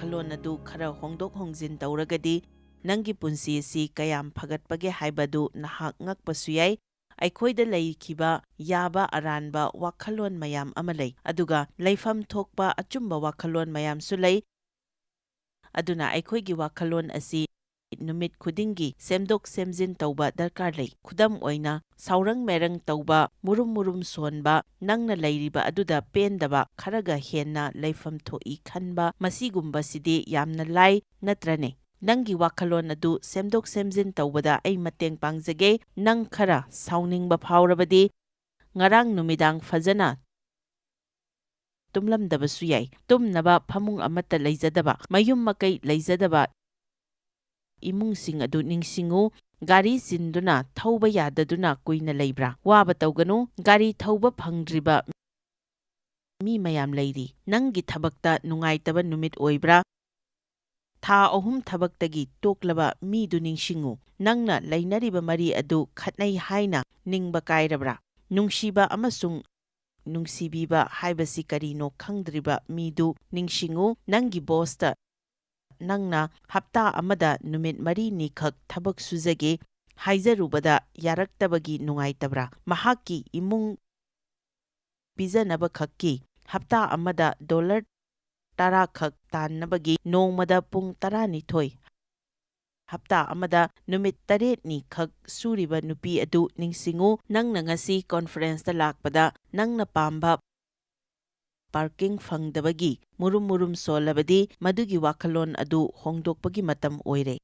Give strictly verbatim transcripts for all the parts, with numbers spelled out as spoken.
ꯋꯥꯈꯜꯂꯣꯟ ꯑꯗꯨ ꯈꯔ ꯍꯣꯡꯗꯣꯛ ꯍꯣꯡꯖꯤꯟ ꯇꯧꯔꯒꯗꯤ, ꯅꯪꯒꯤ ꯄꯨꯟꯁꯤ ꯑꯁꯤ ꯀꯌꯥꯝ ꯐꯒꯠꯄꯒꯦ ꯍꯥꯏꯕꯗꯨ ꯅꯍꯥꯛ ꯉꯛꯄꯁꯨ ꯌꯥꯏ꯫ ꯑꯩꯈꯣꯏꯗ ꯂꯩꯈꯤꯕ ꯌꯥꯕ ꯑꯔꯥꯟꯕ ꯋꯥꯈꯜꯂꯣꯟ ꯃꯌꯥꯝ ꯑꯃ ꯂꯩ, ꯑꯗꯨꯒ ꯂꯩꯐꯝ ꯊꯣꯛꯄ ꯑꯆꯨꯝꯕ ꯋꯥꯈꯜꯂꯣꯟ ꯃꯌꯥꯝꯁꯨ ꯂꯩ꯫ ꯑꯗꯨꯅ ꯑꯩꯈꯣꯏꯒꯤ ꯋꯥꯈꯜꯂꯣꯟ ꯑꯁꯤ ꯅꯨꯃꯤꯠ ꯈꯨꯗꯤꯡꯒꯤ ꯁꯦꯝꯗꯣꯛ ꯁꯦꯝꯖꯤꯟ ꯇꯧꯕ ꯗꯔꯀꯥꯔ ꯂꯩ꯫ ꯈꯨꯗꯝ ꯑꯣꯏꯅ, ꯁꯥꯎꯔꯪ ꯃꯦꯔꯪ ꯇꯧꯕ, ꯃꯨꯔꯨꯝ ꯃꯨꯔꯨꯝ ꯁꯣꯟꯕ, ꯅꯪꯅ ꯂꯩꯔꯤꯕ ꯑꯗꯨꯗ ꯄꯦꯟꯗꯕ, ꯈꯔꯒ ꯍꯦꯟꯅ ꯂꯩꯐꯝ ꯊꯣꯛꯏ ꯈꯟꯕ, ꯃꯁꯤꯒꯨꯝꯕꯁꯤꯗꯤ ꯌꯥꯝꯅ ꯂꯥꯏ, ꯅꯠꯇ꯭ꯔꯅꯦ? ꯅꯪꯒꯤ ꯋꯥꯈꯜꯂꯣꯟ ꯑꯗꯨ ꯁꯦꯝꯗꯣꯛ ꯁꯦꯝꯖꯤꯟ ꯇꯧꯕꯗ ꯑꯩ ꯃꯇꯦꯡ ꯄꯥꯡꯖꯒꯦ꯫ ꯅꯪ ꯈꯔ ꯁꯥꯎꯅꯤꯡꯕ ꯐꯥꯎꯔꯕꯗꯤ, ꯉꯔꯥꯡ ꯅꯨꯃꯤꯗꯥꯡ ꯐꯖꯅ ꯇꯨꯝꯂꯝꯗꯕꯁꯨ ꯌꯥꯏ꯫ ꯇꯨꯝꯅꯕ ꯐꯃꯨꯡ ꯑꯃꯠꯇ ꯂꯩꯖꯗꯕ, ꯃꯌꯨꯝ ꯃꯀꯩ ꯂꯩꯖꯗꯕ ꯏꯃꯨꯡꯁꯤꯡ ꯑꯗꯨ ꯅꯤꯡꯁꯤꯡꯉꯨ꯫ ꯒꯥꯔꯤ ꯆꯤꯟꯗꯨꯅ ꯊꯧꯕ ꯌꯥꯗꯗꯨꯅ ꯀꯨꯏꯅ ꯂꯩꯕ꯭ꯔꯥ? ꯋꯥꯕ ꯇꯧꯒꯅꯨ꯫ ꯒꯥꯔꯤ ꯊꯧꯕ ꯐꯪꯗ꯭ꯔꯤꯕ ꯃꯤ ꯃꯌꯥꯝ ꯂꯩꯔꯤ꯫ ꯅꯪꯒꯤ ꯊꯕꯛꯇ ꯅꯨꯡꯉꯥꯏꯇꯕ ꯅꯨꯃꯤꯠ ꯑꯣꯏꯕ꯭ꯔꯥ? ꯊꯥ ꯑꯍꯨꯝ ꯊꯕꯛꯇꯒꯤ ꯇꯣꯛꯂꯕ ꯃꯤꯗꯨ ꯅꯤꯡꯁꯤꯡꯉꯨ꯫ ꯅꯪꯅ ꯂꯩꯅꯔꯤꯕ ꯃꯔꯤ ꯑꯗꯨ ꯈꯠꯅꯩ ꯍꯥꯏꯅ ꯅꯤꯡꯕ ꯀꯥꯏꯔꯕ꯭ꯔꯥ? ꯅꯨꯡꯁꯤꯕ ꯑꯃꯁꯨꯡ ꯅꯨꯡꯁꯤꯕꯤꯕ ꯍꯥꯏꯕꯁꯤ ꯀꯔꯤꯅꯣ ꯈꯪꯗ꯭ꯔꯤꯕ ꯃꯤꯗꯨ ꯅꯤꯡꯁꯤꯡꯉꯨ꯫ ꯅꯪꯒꯤ ꯕꯣꯁꯇ ꯅꯪꯅ ꯍꯞꯇꯥ ꯑꯃꯗ ꯅꯨꯃꯤꯠ ꯃꯔꯤꯅꯤꯈꯛ ꯊꯕꯛ ꯁꯨꯖꯒꯦ ꯍꯥꯏꯖꯔꯨꯕꯗ ꯌꯥꯔꯛꯇꯕꯒꯤ ꯅꯨꯡꯉꯥꯏꯇꯕ꯭ꯔꯥ? ꯃꯍꯥꯛꯀꯤ ꯏꯃꯨꯡ ꯄꯤꯖꯅꯕꯈꯛꯀꯤ ꯍꯞꯇꯥ ꯑꯃꯗ ꯗꯣꯂꯔ ꯇꯔꯥꯈꯛ ꯇꯥꯟꯅꯕꯒꯤ ꯅꯣꯡꯃꯗ ꯄꯨꯡ ꯇꯔꯥꯅꯤꯊꯣꯏ, ꯍꯞꯇꯥ ꯑꯃꯗ ꯅꯨꯃꯤꯠ ꯇꯔꯦꯠꯅꯤ ꯈꯛ ꯁꯨꯔꯤꯕ ꯅꯨꯄꯤ ꯑꯗꯨ ꯅꯤꯡꯁꯤꯡꯉꯨ꯫ ꯅꯪꯅ ꯉꯁꯤ ꯀꯣꯟꯐꯔꯦꯟꯁꯇ ꯂꯥꯛꯄꯗ ꯅꯪꯅ ꯄꯥꯝꯕ ꯄꯥꯔꯀꯤꯡ ꯐꯪꯗꯕꯒꯤ ꯃꯨꯔꯨꯝ ꯃꯨꯔꯨꯝ ꯁꯣꯜꯂꯕꯗꯤ, ꯃꯗꯨꯒꯤ ꯋꯥꯈꯜꯂꯣꯟ ꯑꯗꯨ ꯍꯣꯡꯗꯣꯛꯄꯒꯤ ꯃꯇꯝ ꯑꯣꯏꯔꯦ꯫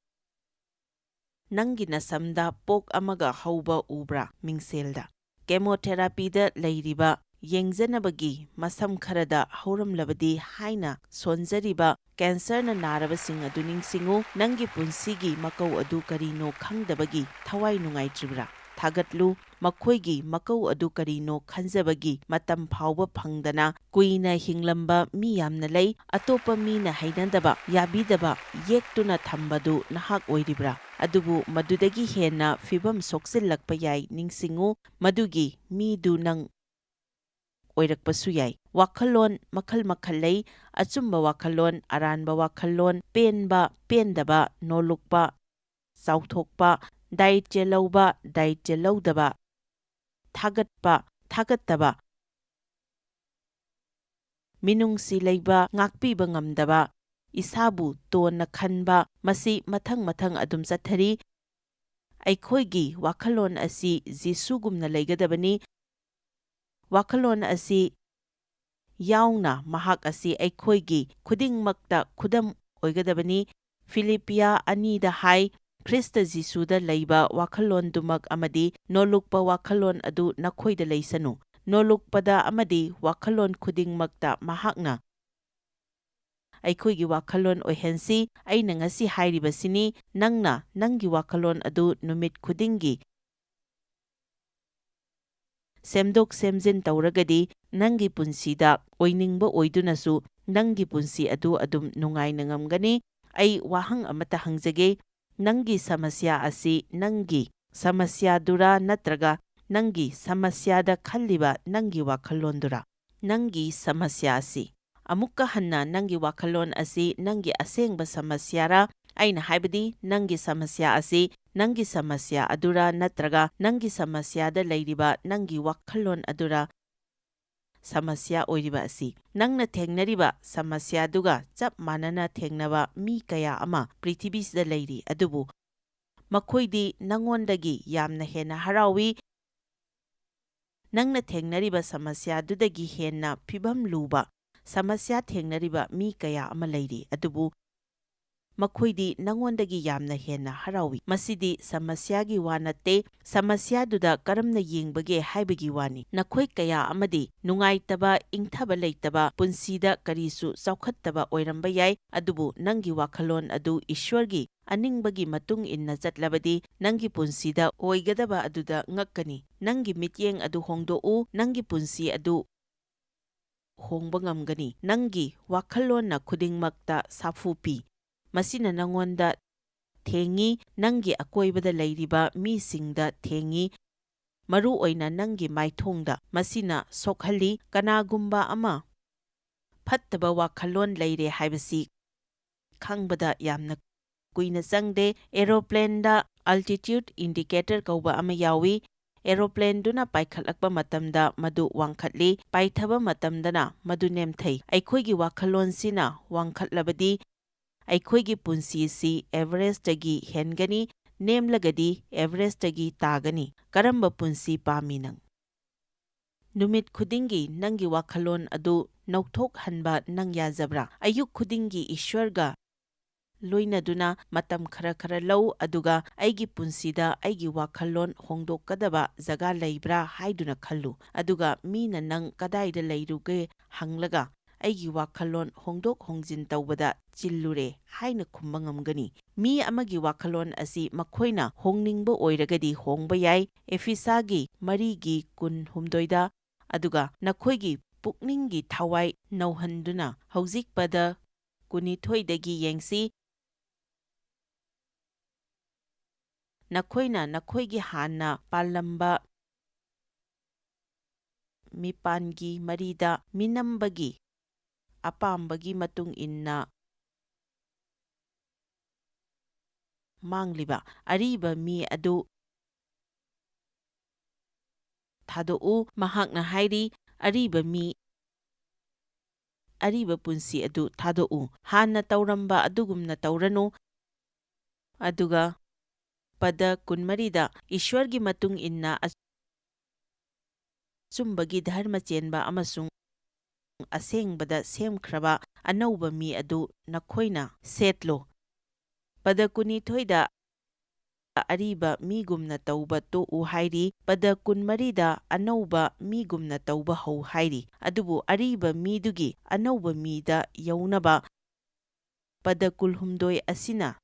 ꯅꯪꯒꯤ ꯅꯁꯝꯗ ꯄꯣꯛ ꯑꯃꯒ ꯍꯧꯕ ꯎꯕ꯭ꯔꯥ? ꯃꯤꯡꯁꯦꯜꯗ꯫ ꯀꯦꯃꯣꯊꯦꯔꯥꯄꯤꯗ ꯂꯩꯔꯤꯕ, ꯌꯦꯡꯖꯅꯕꯒꯤ ꯃꯁꯝ ꯈꯔꯗ ꯍꯧꯔꯝꯂꯕꯗꯤ ꯍꯥꯏꯅ ꯁꯣꯟꯖꯔꯤꯕ ꯀꯦꯟꯁꯔꯅ ꯅꯥꯔꯕꯁꯤꯡ ꯑꯗꯨ ꯅꯤꯡꯁꯤꯡꯉꯨ꯫ ꯅꯪꯒꯤ ꯄꯨꯟꯁꯤꯒꯤ ꯃꯀꯧ ꯑꯗꯨ ꯀꯔꯤꯅꯣ ꯈꯪꯗꯕꯒꯤ ꯊꯋꯥꯏ ꯅꯨꯡꯉꯥꯏꯇ꯭ꯔꯤꯕ꯭ꯔꯥ? ꯊꯥꯒꯠꯂꯨ꯫ ꯃꯈꯣꯏꯒꯤ ꯃꯀꯧ ꯑꯗꯨ ꯀꯔꯤꯅꯣ ꯈꯟꯖꯕꯒꯤ ꯃꯇꯝ ꯐꯥꯎꯕ ꯐꯪꯗꯅ ꯀꯨꯏꯅ ꯍꯤꯡꯂꯝꯕ ꯃꯤ ꯌꯥꯝꯅ ꯂꯩ꯫ ꯑꯇꯣꯞꯄ ꯃꯤꯅ ꯍꯩꯅꯗꯕ, ꯌꯥꯕꯤꯗꯕ ꯌꯦꯛꯇꯨꯅ ꯊꯝꯕꯗꯨ ꯅꯍꯥꯛ ꯑꯣꯏꯔꯤꯕ꯭ꯔꯥ? ꯑꯗꯨꯕꯨ ꯃꯗꯨꯗꯒꯤ ꯍꯦꯟꯅ ꯐꯤꯚꯝ ꯁꯣꯛꯆꯤꯜꯂꯛꯄ ꯌꯥꯏ, ꯅꯤꯡꯁꯤꯡꯉꯨ꯫ ꯃꯗꯨꯒꯤ ꯃꯤꯗꯨ ꯅꯪ ꯑꯣꯏꯔꯛꯄꯁꯨ ꯌꯥꯏ꯫ ꯋꯥꯈꯜꯂꯣꯟ ꯃꯈꯜ ꯃꯈꯜ ꯂꯩ: ꯑꯆꯨꯝꯕ ꯋꯥꯈꯜꯂꯣꯟ, ꯑꯔꯥꯟꯕ ꯋꯥꯈꯜꯂꯣꯟ, ꯄꯦꯟꯕ, ꯄꯦꯟꯗꯕ, ꯅꯣꯂꯨꯛꯄ, ꯆꯥꯎꯊꯣꯛꯄ, ꯗꯥꯏꯠꯌ ꯂꯧꯕ, ꯗꯥꯏꯠꯌ ꯂꯧꯗꯕ, ꯊꯥꯒꯠꯄ, ꯊꯥꯒꯠꯇꯕ, ꯃꯤꯅꯨꯡꯁꯤ ꯂꯩꯕ, ꯉꯥꯛꯄꯤꯕ ꯉꯝꯗꯕ, ꯏꯁꯥꯕꯨ ꯇꯣꯟꯅ ꯈꯟꯕ, ꯃꯁꯤ ꯃꯊꯪ ꯃꯊꯪ ꯑꯗꯨꯝ ꯆꯠꯊꯔꯤ꯫ ꯑꯩꯈꯣꯏꯒꯤ ꯋꯥꯈꯜꯂꯣꯟ ꯑꯁꯤ ꯖꯤꯁꯨꯒꯨꯝꯅ ꯂꯩꯒꯗꯕꯅꯤ꯫ ꯋꯥꯈꯜꯂꯣꯟ ꯑꯁꯤ ꯌꯥꯎꯅ ꯃꯍꯥꯛ ꯑꯁꯤ ꯑꯩꯈꯣꯏꯒꯤ ꯈꯨꯗꯤꯡꯃꯛꯇ ꯈꯨꯗꯝ ꯑꯣꯏꯒꯗꯕꯅꯤ꯫ ꯐꯤꯂꯤꯞꯄꯤꯌꯥ ꯑꯅꯤꯗ ꯍꯥꯏ, "ꯈ꯭ꯔꯤꯁꯇ ꯖꯤꯁꯨꯗ ꯂꯩꯕ ꯋꯥꯈꯜꯂꯣꯟꯗꯨꯃꯛ ꯑꯃꯗꯤ ꯅꯣꯂꯨꯛꯄ ꯋꯥꯈꯜꯂꯣꯟ ꯑꯗꯨ ꯅꯈꯣꯏꯗ ꯂꯩꯁꯅꯨ꯫ ꯅꯣꯂꯨꯛꯄꯗ ꯑꯃꯗꯤ ꯋꯥꯈꯜꯂꯣꯟ ꯈꯨꯗꯤꯡꯃꯛꯇ ꯃꯍꯥꯛꯅ ꯑꯩꯈꯣꯏꯒꯤ ꯋꯥꯈꯜꯂꯣꯟ ꯑꯣꯏꯍꯟꯁꯤ꯫ ꯑꯩꯅ ꯉꯁꯤ ꯍꯥꯏꯔꯤꯕꯁꯤꯅꯤ, ꯅꯪꯅ ꯅꯪꯒꯤ ꯋꯥꯈꯜꯂꯣꯟ ꯑꯗꯨ ꯅꯨꯃꯤꯠ ꯈꯨꯗꯤꯡꯒꯤ ꯁꯦꯝꯗꯣꯛ ꯁꯦꯝꯖꯤꯟ ꯇꯧꯔꯒꯗꯤ, ꯅꯪꯒꯤ ꯄꯨꯟꯁꯤꯗ ꯑꯣꯏꯅꯤꯡꯕ ꯑꯣꯏꯗꯨꯅꯁꯨ ꯅꯪꯒꯤ ꯄꯨꯟꯁꯤ ꯑꯗꯨ ꯑꯗꯨꯝ ꯅꯨꯡꯉꯥꯏꯅ ꯉꯝꯒꯅꯤ꯫ ꯑꯩ ꯋꯥꯍꯪ ꯑꯃꯠꯇ ꯍꯪꯖꯒꯦ, ꯅꯪꯒꯤ ꯁꯃꯁ꯭ꯌꯥ ꯑꯁꯤ ꯅꯪꯒꯤ ꯁꯃꯁ꯭ꯌꯥꯗꯨꯔꯥ ꯅꯠꯇ꯭ꯔꯒ ꯅꯪꯒꯤ ꯁꯃꯁ꯭ꯌꯥꯗ ꯈꯜꯂꯤꯕ ꯅꯪꯒꯤ ꯋꯥꯈꯜꯂꯣꯟꯗꯨꯔꯥ? ꯅꯪꯒꯤ ꯁꯃꯁ꯭ꯌꯥ ꯑꯁꯤ ꯑꯃꯨꯛꯀ ꯍꯟꯅ ꯅꯪꯒꯤ ꯋꯥꯈꯜꯂꯣꯟ ꯑꯁꯤ ꯅꯪꯒꯤ ꯑꯁꯦꯡꯕ ꯁꯃꯁ꯭ꯌꯥꯔꯥ? ꯑꯩꯅ ꯍꯥꯏꯕꯗꯤ, ꯅꯪꯒꯤ ꯁꯃꯁ꯭ꯌꯥ ꯑꯁꯤ ꯅꯪꯒꯤ ꯁꯃꯁ꯭ꯌꯥ ꯑꯗꯨꯔꯥ ꯅꯠꯇ꯭ꯔꯒ ꯅꯪꯒꯤ ꯁꯃꯁ꯭ꯌꯥꯗ ꯂꯩꯔꯤꯕ ꯅꯪꯒꯤ ꯋꯥꯈꯜꯂꯣꯟ ꯑꯗꯨꯔꯥ ꯁꯃꯁ꯭ꯌꯥ ꯑꯣꯏꯔꯤꯕ ꯑꯁꯤ? ꯅꯪꯅ ꯊꯦꯡꯅꯔꯤꯕ ꯁꯃꯁ꯭ꯌꯥꯗꯨꯒ ꯆꯞ ꯃꯥꯟꯅꯅ ꯊꯦꯡꯅꯕ ꯃꯤ ꯀꯌꯥ ꯑꯃ ꯄ꯭ꯔꯤꯊꯤꯕꯤꯁꯤꯗ ꯂꯩꯔꯤ, ꯑꯗꯨꯕꯨ ꯃꯈꯣꯏꯗꯤ ꯅꯉꯣꯟꯗꯒꯤ ꯌꯥꯝꯅ ꯍꯦꯟꯅ ꯍꯔꯥꯎꯏ꯫ ꯅꯪꯅ ꯊꯦꯡꯅꯔꯤꯕ ꯁꯃꯁ꯭ꯌꯥꯗꯨꯗꯒꯤ ꯍꯦꯟꯅ ꯐꯤꯚꯝ ꯂꯨꯕ ꯁꯃꯁ꯭ꯌꯥ ꯊꯦꯡꯅꯔꯤꯕ ꯃꯤ ꯀꯌꯥ ꯑꯃ ꯂꯩꯔꯤ, ꯑꯗꯨꯕꯨ ꯃꯈꯣꯏꯗꯤ ꯅꯉꯣꯟꯗꯒꯤ ꯌꯥꯝꯅ ꯍꯦꯟꯅ ꯍꯔꯥꯎꯏ꯫ ꯃꯁꯤꯗꯤ ꯁꯃꯁ꯭ꯌꯥꯒꯤ ꯋꯥ ꯅꯠꯇꯦ, ꯁꯃꯁ꯭ꯌꯥꯗꯨꯗ ꯀꯔꯝꯅ ꯌꯦꯡꯕꯒꯦ ꯍꯥꯏꯕꯒꯤ ꯋꯥꯅꯤ꯫ ꯅꯈꯣꯏ ꯀꯌꯥ ꯑꯃꯗꯤ ꯅꯨꯡꯉꯥꯏꯇꯕ, ꯏꯪꯊꯕ ꯂꯩꯇꯕ, ꯄꯨꯟꯁꯤꯗ ꯀꯔꯤꯁꯨ ꯆꯥꯎꯈꯠꯇꯕ ꯑꯣꯏꯔꯝꯕ ꯌꯥꯏ, ꯑꯗꯨꯕꯨ ꯅꯪꯒꯤ ꯋꯥꯈꯜꯂꯣꯟ ꯑꯗꯨ ꯏꯁ꯭ꯋꯔꯒꯤ ꯑꯅꯤꯡꯕꯒꯤ ꯃꯇꯨꯡ ꯏꯟꯅ ꯆꯠꯂꯕꯗꯤ, ꯅꯪꯒꯤ ꯄꯨꯟꯁꯤꯗ ꯑꯣꯏꯒꯗꯕ ꯑꯗꯨꯗ ꯉꯛꯀꯅꯤ꯫ ꯅꯪꯒꯤ ꯃꯤꯠꯌꯦꯡ ꯑꯗꯨ ꯍꯣꯡꯗꯣꯛꯎ, ꯅꯪꯒꯤ ꯄꯨꯟꯁꯤ ꯑꯗꯨ ꯍꯣꯡꯕ ꯉꯝꯒꯅꯤ꯫ ꯅꯪꯒꯤ ꯋꯥꯈꯜꯂꯣꯟꯅ ꯈꯨꯗꯤꯡꯃꯛꯇ ꯁꯥꯐꯨ ꯄꯤ꯫ ꯃꯁꯤꯅ ꯅꯉꯣꯟꯗ ꯊꯦꯡꯉꯤ, ꯅꯪꯒꯤ ꯑꯀꯣꯏꯕꯗ ꯂꯩꯔꯤꯕ ꯃꯤꯁꯤꯡꯗ ꯊꯦꯡꯉꯤ, ꯃꯔꯨ ꯑꯣꯏꯅ ꯅꯪꯒꯤ ꯃꯥꯏꯊꯣꯡꯗ꯫ ꯃꯁꯤꯅ ꯁꯣꯛꯍꯜꯂꯤ꯫ ꯀꯅꯥꯒꯨꯝꯕ ꯑꯃ ꯐꯠꯇꯕ ꯋꯥꯈꯜꯂꯣꯟ ꯂꯩꯔꯦ ꯍꯥꯏꯕꯁꯤ ꯈꯪꯕꯗ ꯌꯥꯝꯅ ꯀꯨꯏꯅ ꯆꯪꯗꯦ꯫ ꯑꯦꯔꯣꯄ꯭ꯂꯦꯟꯗ altitude indicator ꯀꯧꯕ ꯑꯃ ꯌꯥꯎꯏ꯫ ꯑꯦꯔꯣꯄ꯭ꯂꯦꯟꯗꯨꯅ ꯄꯥꯏꯈꯠꯂꯛꯄ ꯃꯇꯝꯗ ꯃꯗꯨ ꯋꯥꯡꯈꯠꯂꯤ, ꯄꯥꯏꯊꯕ ꯃꯇꯝꯗꯅ ꯃꯗꯨ ꯅꯦꯝꯊꯩ꯫ ꯑꯩꯈꯣꯏꯒꯤ ꯋꯥꯈꯜꯂꯣꯟꯁꯤꯅ ꯋꯥꯡꯈꯠꯂꯕꯗꯤ ꯑꯩꯈꯣꯏꯒꯤ ꯄꯨꯟꯁꯤꯁꯤ ꯑꯦꯚꯔꯦꯖꯇꯒꯤ ꯍꯦꯟꯒꯅꯤ, ꯅꯦꯝꯂꯒꯗꯤ ꯑꯦꯚꯔꯦꯖꯇꯒꯤ ꯇꯥꯒꯅꯤ꯫ ꯀꯔꯝꯕ ꯄꯨꯟꯁꯤ ꯄꯥꯝꯃꯤ ꯅꯪ? ꯅꯨꯃꯤꯠ ꯈꯨꯗꯤꯡꯒꯤ ꯅꯪꯒꯤ ꯋꯥꯈꯜꯂꯣꯟ ꯑꯗꯨ ꯅꯧꯊꯣꯛꯍꯟꯕ ꯅꯪ ꯌꯥꯖꯕ꯭ꯔꯥ? ꯑꯌꯨꯛ ꯈꯨꯗꯤꯡꯒꯤ ꯏꯁ꯭ꯋꯔꯒ ꯂꯣꯏꯅꯗꯨꯅ ꯃꯇꯝ ꯈꯔ ꯈꯔ ꯂꯧ, ꯑꯗꯨꯒ ꯑꯩꯒꯤ ꯄꯨꯟꯁꯤꯗ ꯑꯩꯒꯤ ꯋꯥꯈꯜꯂꯣꯟ ꯍꯣꯡꯗꯣꯛꯀꯗꯕ ꯖꯒꯥ ꯂꯩꯕ꯭ꯔꯥ ꯍꯥꯏꯗꯨꯅ ꯈꯜꯂꯨ꯫ ꯑꯗꯨꯒ ꯃꯤꯅ ꯅꯪ ꯀꯗꯥꯏꯗ ꯂꯩꯔꯨꯒꯦ ꯍꯪꯂꯒ, "ꯑꯩꯒꯤ ꯋꯥꯈꯜꯂꯣꯟ ꯍꯣꯡꯗꯣꯛ ꯍꯣꯡꯖꯤꯟ ꯇꯧꯕꯗ ꯆꯤꯜꯂꯨꯔꯦ" ꯍꯥꯏꯅ ꯈꯨꯝꯕ ꯉꯝꯒꯅꯤ꯫ ꯃꯤ ꯑꯃꯒꯤ ꯋꯥꯈꯜꯂꯣꯟ ꯑꯁꯤ ꯃꯈꯣꯏꯅ ꯍꯣꯡꯅꯤꯡꯕ ꯑꯣꯏꯔꯒꯗꯤ ꯍꯣꯡꯕ ꯌꯥꯏ꯫ ꯑꯦꯐꯤꯁꯥꯒꯤ ꯃꯔꯤꯒꯤ ꯀꯨꯟꯍꯨꯝꯗꯣꯏꯗ, ꯑꯗꯨꯒ ꯅꯈꯣꯏꯒꯤ ꯄꯨꯛꯅꯤꯡꯒꯤ ꯊꯋꯥꯏ ꯅꯧꯍꯟꯗꯨꯅ ꯍꯧꯖꯤꯛ ꯄꯗ ꯀꯨꯟꯅꯤꯊꯣꯏꯗꯒꯤ ꯌꯦꯡꯁꯤ꯫ ꯅꯈꯣꯏꯅ ꯅꯈꯣꯏꯒꯤ ꯍꯥꯟꯅ ꯄꯥꯜꯂꯝꯕ ꯃꯤꯄꯥꯟꯒꯤ ꯃꯔꯤꯗ ꯃꯤꯅꯝꯕꯒꯤ ꯑꯄꯥꯝꯕꯒꯤ ꯃꯇꯨꯡ ꯏꯟꯅ ꯃꯥꯡꯂꯤꯕ ꯑꯔꯤꯕ ꯃꯤ ꯑꯗꯨ ꯊꯥꯗꯣꯛꯎ꯫ ꯃꯍꯥꯛꯅ ꯍꯥꯏꯔꯤ, "ꯑꯔꯤꯕ ꯃꯤ, ꯑꯔꯤꯕ ꯄꯨꯟꯁꯤ ꯑꯗꯨ ꯊꯥꯗꯣꯛꯎ꯫ ꯍꯥꯟꯅ ꯇꯧꯔꯝꯕ ꯑꯗꯨꯒꯨꯝꯅ ꯇꯧꯔꯅꯨ"꯫ ꯑꯗꯨꯒ ꯄꯗ ꯀꯨꯟꯃꯔꯤꯗ, "ꯏꯁ꯭ꯋꯔꯒꯤ ꯃꯇꯨꯡ ꯏꯟꯅ ꯑꯆꯨꯝꯕꯒꯤ ꯙꯔꯃ ꯆꯦꯟꯕ ꯑꯃꯁꯨꯡ ꯑꯁꯦꯡꯕꯗ ꯁꯦꯝꯈ꯭ꯔꯕ ꯑꯅꯧꯕ ꯃꯤ ꯑꯗꯨ ꯅꯈꯣꯏꯅ ꯁꯦꯠꯂꯨ"꯫ ꯄꯗ ꯀꯨꯟꯅꯤꯊꯣꯏꯗ, "ꯑꯔꯤꯕ ꯃꯤꯒꯨꯝꯅ ꯇꯧꯕ ꯇꯣꯛꯎ" ꯍꯥꯏꯔꯤ꯫ ꯄꯗ ꯀꯨꯟꯃꯔꯤꯗ, "ꯑꯅꯧꯕ ꯃꯤꯒꯨꯝꯅ ꯇꯧꯕ ꯍꯧ" ꯍꯥꯏꯔꯤ꯫ ꯑꯗꯨꯕꯨ ꯑꯔꯤꯕ ꯃꯤꯗꯨꯒꯤ ꯑꯅꯧꯕ ꯃꯤꯗ ꯌꯧꯅꯕ ꯄꯗ ꯀꯨꯜꯍꯨꯝꯗꯣꯏ ꯑꯁꯤꯅ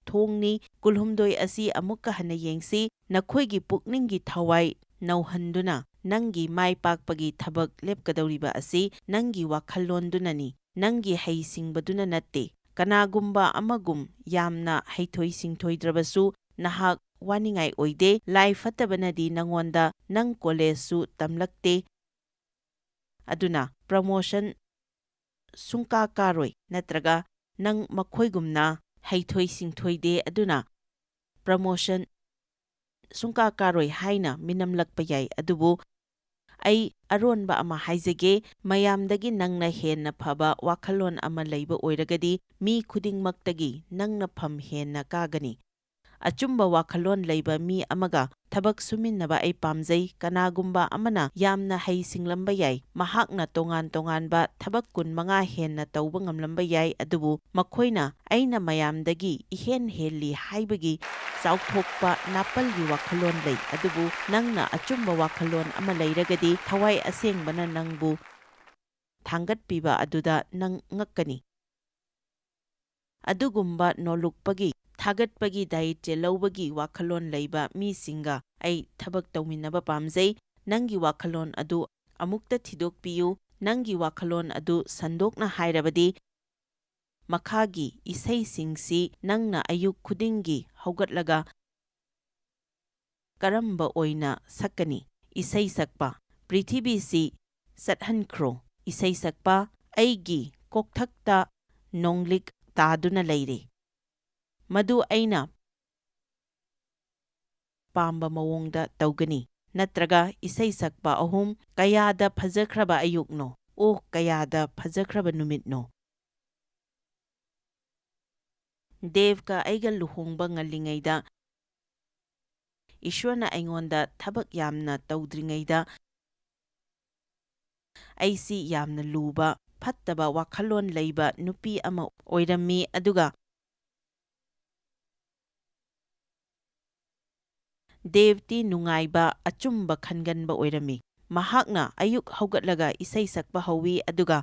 ꯊꯣꯡꯅꯤ꯫ ꯀꯨꯜꯍꯨꯝꯗꯣꯏ ꯑꯁꯤ ꯑꯃꯨꯛꯀ ꯍꯟꯅ ꯌꯦꯡꯁꯤ꯫ "ꯅꯈꯣꯏꯒꯤ ꯄꯨꯛꯅꯤꯡꯒꯤ ꯊꯋꯥꯏ ꯅꯧꯍꯟꯗꯨꯅ ꯅꯪꯒꯤ ꯃꯥꯏ ꯄꯥꯛꯄꯒꯤ ꯊꯕꯛ ꯂꯦꯞꯀꯗꯧꯔꯤꯕ ꯑꯁꯤ ꯅꯪꯒꯤ ꯋꯥꯈꯜꯂꯣꯟꯗꯨꯅꯅꯤ, ꯅꯪꯒꯤ ꯍꯩꯁꯤꯡꯕꯗꯨꯅ ꯅꯠꯇꯦ꯫ ꯀꯅꯥꯒꯨꯝꯕ ꯑꯃꯒꯨꯝ ꯌꯥꯝꯅ ꯍꯩꯊꯣꯏ ꯁꯤꯡꯊꯣꯏꯗ꯭ꯔꯕꯁꯨ, ꯅꯍꯥꯛ ꯋꯥꯅꯤꯡꯉꯥꯏ ꯑꯣꯏꯗꯦ꯫ ꯂꯥꯏ ꯐꯠꯇꯕꯅꯗꯤ ꯅꯉꯣꯟꯗ ꯅꯪ ꯀꯣꯂꯦꯖꯁꯨ ꯇꯝꯂꯛꯇꯦ, ꯑꯗꯨꯅ ꯄ꯭ꯔꯃꯣꯁꯟ ꯁꯨꯡꯀꯥ ꯀꯥꯔꯣꯏ, ꯅꯠꯇ꯭ꯔꯒ ꯅꯪ ꯃꯈꯣꯏꯒꯨꯝꯅ ꯍꯩꯊꯣꯏ ꯁꯤꯡꯊꯣꯏꯗꯦ, ꯑꯗꯨꯅ ꯄ꯭ꯔꯃꯣꯁꯟ ꯁꯨꯡꯀꯥ ꯀꯥꯔꯣꯏ ꯍꯥꯏꯅ ꯃꯤꯅꯝꯂꯛꯄ ꯌꯥꯏ꯫ ꯑꯗꯨꯕꯨ ꯑꯩ ꯑꯔꯣꯟꯕ ꯑꯃ ꯍꯥꯏꯖꯒꯦ, ꯃꯌꯥꯝꯗꯒꯤ ꯅꯪꯅ ꯍꯦꯟꯅ ꯐꯕ ꯋꯥꯈꯜꯂꯣꯟ ꯑꯃ ꯂꯩꯕ ꯑꯣꯏꯔꯒꯗꯤ ꯃꯤ ꯈꯨꯗꯤꯡꯃꯛꯇꯒꯤ ꯅꯪꯅ ꯐꯝ ꯍꯦꯟꯅ ꯀꯥꯒꯅꯤ꯫ ꯑꯆꯨꯝꯕ ꯋꯥꯈꯜꯂꯣꯟ ꯂꯩꯕ ꯃꯤ ꯑꯃꯒ ꯊꯕꯛ ꯁꯨꯃꯤꯟꯅꯕ ꯑꯩ ꯄꯥꯝꯖꯩ꯫ ꯀꯅꯥꯒꯨꯝꯕ ꯑꯃꯅ ꯌꯥꯝꯅ ꯍꯩ ꯁꯤꯡꯂꯝꯕ ꯌꯥꯏ, ꯃꯍꯥꯛꯅ ꯇꯣꯉꯥꯟ ꯇꯣꯉꯥꯟꯕ ꯊꯕꯛ ꯀꯨꯟ ꯃꯉꯥ ꯍꯦꯟꯅ ꯇꯧꯕ ꯉꯝꯂꯝꯕ ꯌꯥꯏ, ꯑꯗꯨꯕꯨ ꯃꯈꯣꯏꯅ ꯑꯩꯅ ꯃꯌꯥꯝꯗꯒꯤ ꯏꯍꯦꯟ ꯍꯦꯜꯂꯤ ꯍꯥꯏꯕꯒꯤ ꯆꯥꯎꯊꯣꯛꯄ ꯅꯥꯄꯜꯒꯤ ꯋꯥꯈꯜꯂꯣꯟ ꯂꯩ꯫ ꯑꯗꯨꯕꯨ ꯅꯪꯅ ꯑꯆꯨꯝꯕ ꯋꯥꯈꯜꯂꯣꯟ ꯑꯃ ꯂꯩꯔꯒꯗꯤ, ꯊꯋꯥꯏ ꯑꯁꯦꯡꯕꯅ ꯅꯪꯕꯨ ꯊꯥꯡꯒꯠꯄꯤꯕ ꯑꯗꯨꯗ ꯅꯪ ꯉꯛꯀꯅꯤ꯫ ꯑꯗꯨꯒꯨꯝꯕ ꯅꯣꯂꯨꯛꯄꯒꯤ, ꯊꯥꯒꯠꯄꯒꯤ ꯗꯥꯏꯇ꯭ꯌ ꯂꯧꯕꯒꯤ ꯋꯥꯈꯜꯂꯣꯟ ꯂꯩꯕ ꯃꯤꯁꯤꯡꯒ ꯑꯩ ꯊꯕꯛ ꯇꯧꯃꯤꯟꯅꯕ ꯄꯥꯝꯖꯩ꯫ ꯅꯪꯒꯤ ꯋꯥꯈꯜꯂꯣꯟ ꯑꯗꯨ ꯑꯃꯨꯛꯇ ꯊꯤꯗꯣꯛꯄꯤꯌꯨ꯫ ꯅꯪꯒꯤ ꯋꯥꯈꯜꯂꯣꯟ ꯑꯗꯨ ꯁꯟꯗꯣꯛꯅ ꯍꯥꯏꯔꯕꯗꯤ, ꯃꯈꯥꯒꯤ ꯏꯁꯩꯁꯤꯡꯁꯤ ꯅꯪꯅ ꯑꯌꯨꯛ ꯈꯨꯗꯤꯡꯒꯤ ꯍꯧꯒꯠꯂꯒ ꯀꯔꯝꯕ ꯑꯣꯏꯅ ꯁꯛꯀꯅꯤ? ꯏꯁꯩ ꯁꯛꯄ꯫ ꯄ꯭ꯔꯤꯊꯤꯕꯤꯁꯤ ꯆꯠꯍꯟꯈ꯭ꯔꯣ꯫ ꯏꯁꯩ ꯁꯛꯄ꯫ ꯑꯩꯒꯤ ꯀꯣꯛꯊꯛꯇ ꯅꯣꯡꯂꯤꯛ ꯇꯥꯗꯨꯅ ꯂꯩꯔꯦ꯫ ꯃꯗꯨ ꯑꯩꯅ ꯄꯥꯝꯕ ꯃꯑꯣꯡꯗ ꯇꯧꯒꯅꯤ꯫ ꯅꯠꯇ꯭ꯔꯒ ꯏꯁꯩ ꯁꯛꯄ ꯑꯍꯨꯝ꯫ ꯀꯌꯥꯗ ꯐꯖꯈ꯭ꯔꯕ ꯑꯌꯨꯛꯅꯣ! ꯑꯣ, ꯀꯌꯥꯗ ꯐꯖꯈ꯭ꯔꯕ ꯅꯨꯃꯤꯠꯅꯣ! ꯗꯦꯕꯀ ꯑꯩꯒ ꯂꯨꯍꯣꯡꯕ ꯉꯜꯂꯤꯉꯩꯗ, ꯏꯁ꯭ꯋꯔꯅ ꯑꯩꯉꯣꯟꯗ ꯊꯕꯛ ꯌꯥꯝꯅ ꯇꯧꯗ꯭ꯔꯤꯉꯩꯗ, ꯑꯩꯁꯤ ꯌꯥꯝꯅ ꯂꯨꯕ, ꯐꯠꯇꯕ ꯋꯥꯈꯜꯂꯣꯟ ꯂꯩꯕ ꯅꯨꯄꯤ ꯑꯃ ꯑꯣꯏꯔꯝꯃꯤ, ꯑꯗꯨꯒ ꯗꯦꯕꯇꯤ ꯅꯨꯡꯉꯥꯏꯕ, ꯑꯆꯨꯝꯕ ꯈꯟꯒꯟꯕ ꯑꯣꯏꯔꯝꯃꯤ꯫ ꯃꯍꯥꯛꯅ ꯑꯌꯨꯛ ꯍꯧꯒꯠꯂꯒ ꯏꯁꯩ ꯁꯛꯄ ꯍꯧꯋꯤ, ꯑꯗꯨꯒ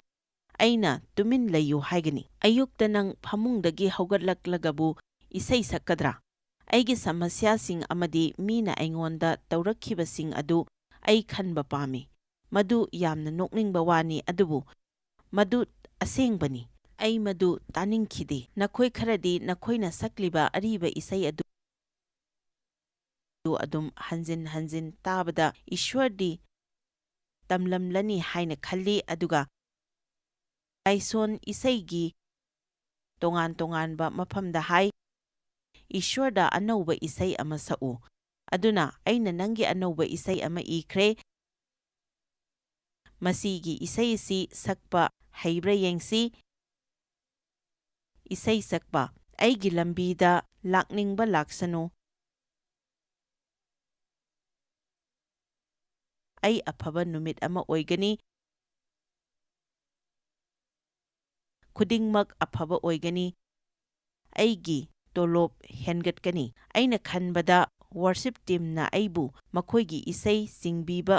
ꯑꯩꯅ "ꯇꯨꯃꯤꯟ ꯂꯩꯌꯨ" ꯍꯥꯏꯒꯅꯤ꯫ ꯑꯌꯨꯛꯇ ꯅꯪ ꯐꯃꯨꯡꯗꯒꯤ ꯍꯧꯒꯠꯂꯛꯂꯒꯕꯨ ꯏꯁꯩ ꯁꯛꯀꯗ꯭ꯔꯥ? ꯑꯩꯒꯤ ꯁꯃꯁ꯭ꯌꯥꯁꯤꯡ ꯑꯃꯗꯤ ꯃꯤꯅ ꯑꯩꯉꯣꯟꯗ ꯇꯧꯔꯛꯈꯤꯕꯁꯤꯡ ꯑꯗꯨ ꯑꯩ ꯈꯟꯕ ꯄꯥꯝꯃꯤ꯫ ꯃꯗꯨ ꯌꯥꯝꯅ ꯅꯣꯛꯅꯤꯡꯕ ꯋꯥꯅꯤ, ꯑꯗꯨꯕꯨ ꯃꯗꯨ ꯑꯁꯦꯡꯕꯅꯤ꯫ ꯑꯩ ꯃꯗꯨ ꯇꯥꯅꯤꯡꯈꯤꯗꯦ꯫ ꯅꯈꯣꯏ ꯈꯔꯗꯤ ꯅꯈꯣꯏꯅ ꯁꯛꯂꯤꯕ ꯑꯔꯤꯕ ꯏꯁꯩ ꯑꯗꯨ ꯑꯗꯨ ꯑꯗꯨꯝ ꯍꯟꯖꯤꯟ ꯍꯟꯖꯤꯟ ꯇꯥꯕꯗ ꯏꯁ꯭ꯋꯔꯗꯤ ꯇꯝꯂꯝꯂꯅꯤ ꯍꯥꯏꯅ ꯈꯜꯂꯤ, ꯑꯗꯨꯒ ꯇꯥꯏꯁꯣꯟ ꯏꯁꯩꯒꯤ ꯇꯣꯉꯥꯟ ꯇꯣꯉꯥꯟꯕ ꯃꯐꯝꯗ ꯍꯥꯏ, "ꯏꯁ꯭ꯋꯔꯗ ꯑꯅꯧꯕ ꯏꯁꯩ ꯑꯃ ꯁꯛꯎ꯫ ꯑꯗꯨꯅ ꯑꯩꯅ ꯅꯪꯒꯤ ꯑꯅꯧꯕ ꯏꯁꯩ ꯑꯃ ꯏꯈ꯭ꯔꯦ꯫ ꯃꯁꯤꯒꯤ ꯏꯁꯩ ꯑꯁꯤ ꯁꯛꯄ ꯍꯩꯕ꯭ꯔꯥ ꯌꯦꯡꯁꯤ꯫" ꯏꯁꯩ ꯁꯛꯄ: "ꯑꯩꯒꯤ ꯂꯝꯕꯤꯗ ꯂꯥꯛꯅꯤꯡꯕ ꯂꯥꯛꯁꯅꯨ꯫ ꯑꯩ ꯑꯐꯕ ꯅꯨꯃꯤꯠ ꯑꯃ ꯑꯣꯏꯒꯅꯤ꯫ ꯈꯨꯗꯤꯡꯃꯛ ꯑꯐꯕ ꯑꯣꯏꯒꯅꯤ꯫ ꯑꯩꯒꯤ ꯇꯣꯂꯣꯞ ꯍꯦꯟꯒꯠꯀꯅꯤ꯫" ꯑꯩꯅ ꯈꯟꯕꯗ ꯋꯥꯔꯁꯤꯞ ꯇꯤꯝꯅ ꯑꯩꯕꯨ ꯃꯈꯣꯏꯒꯤ ꯏꯁꯩ ꯆꯤꯡꯕꯤꯕ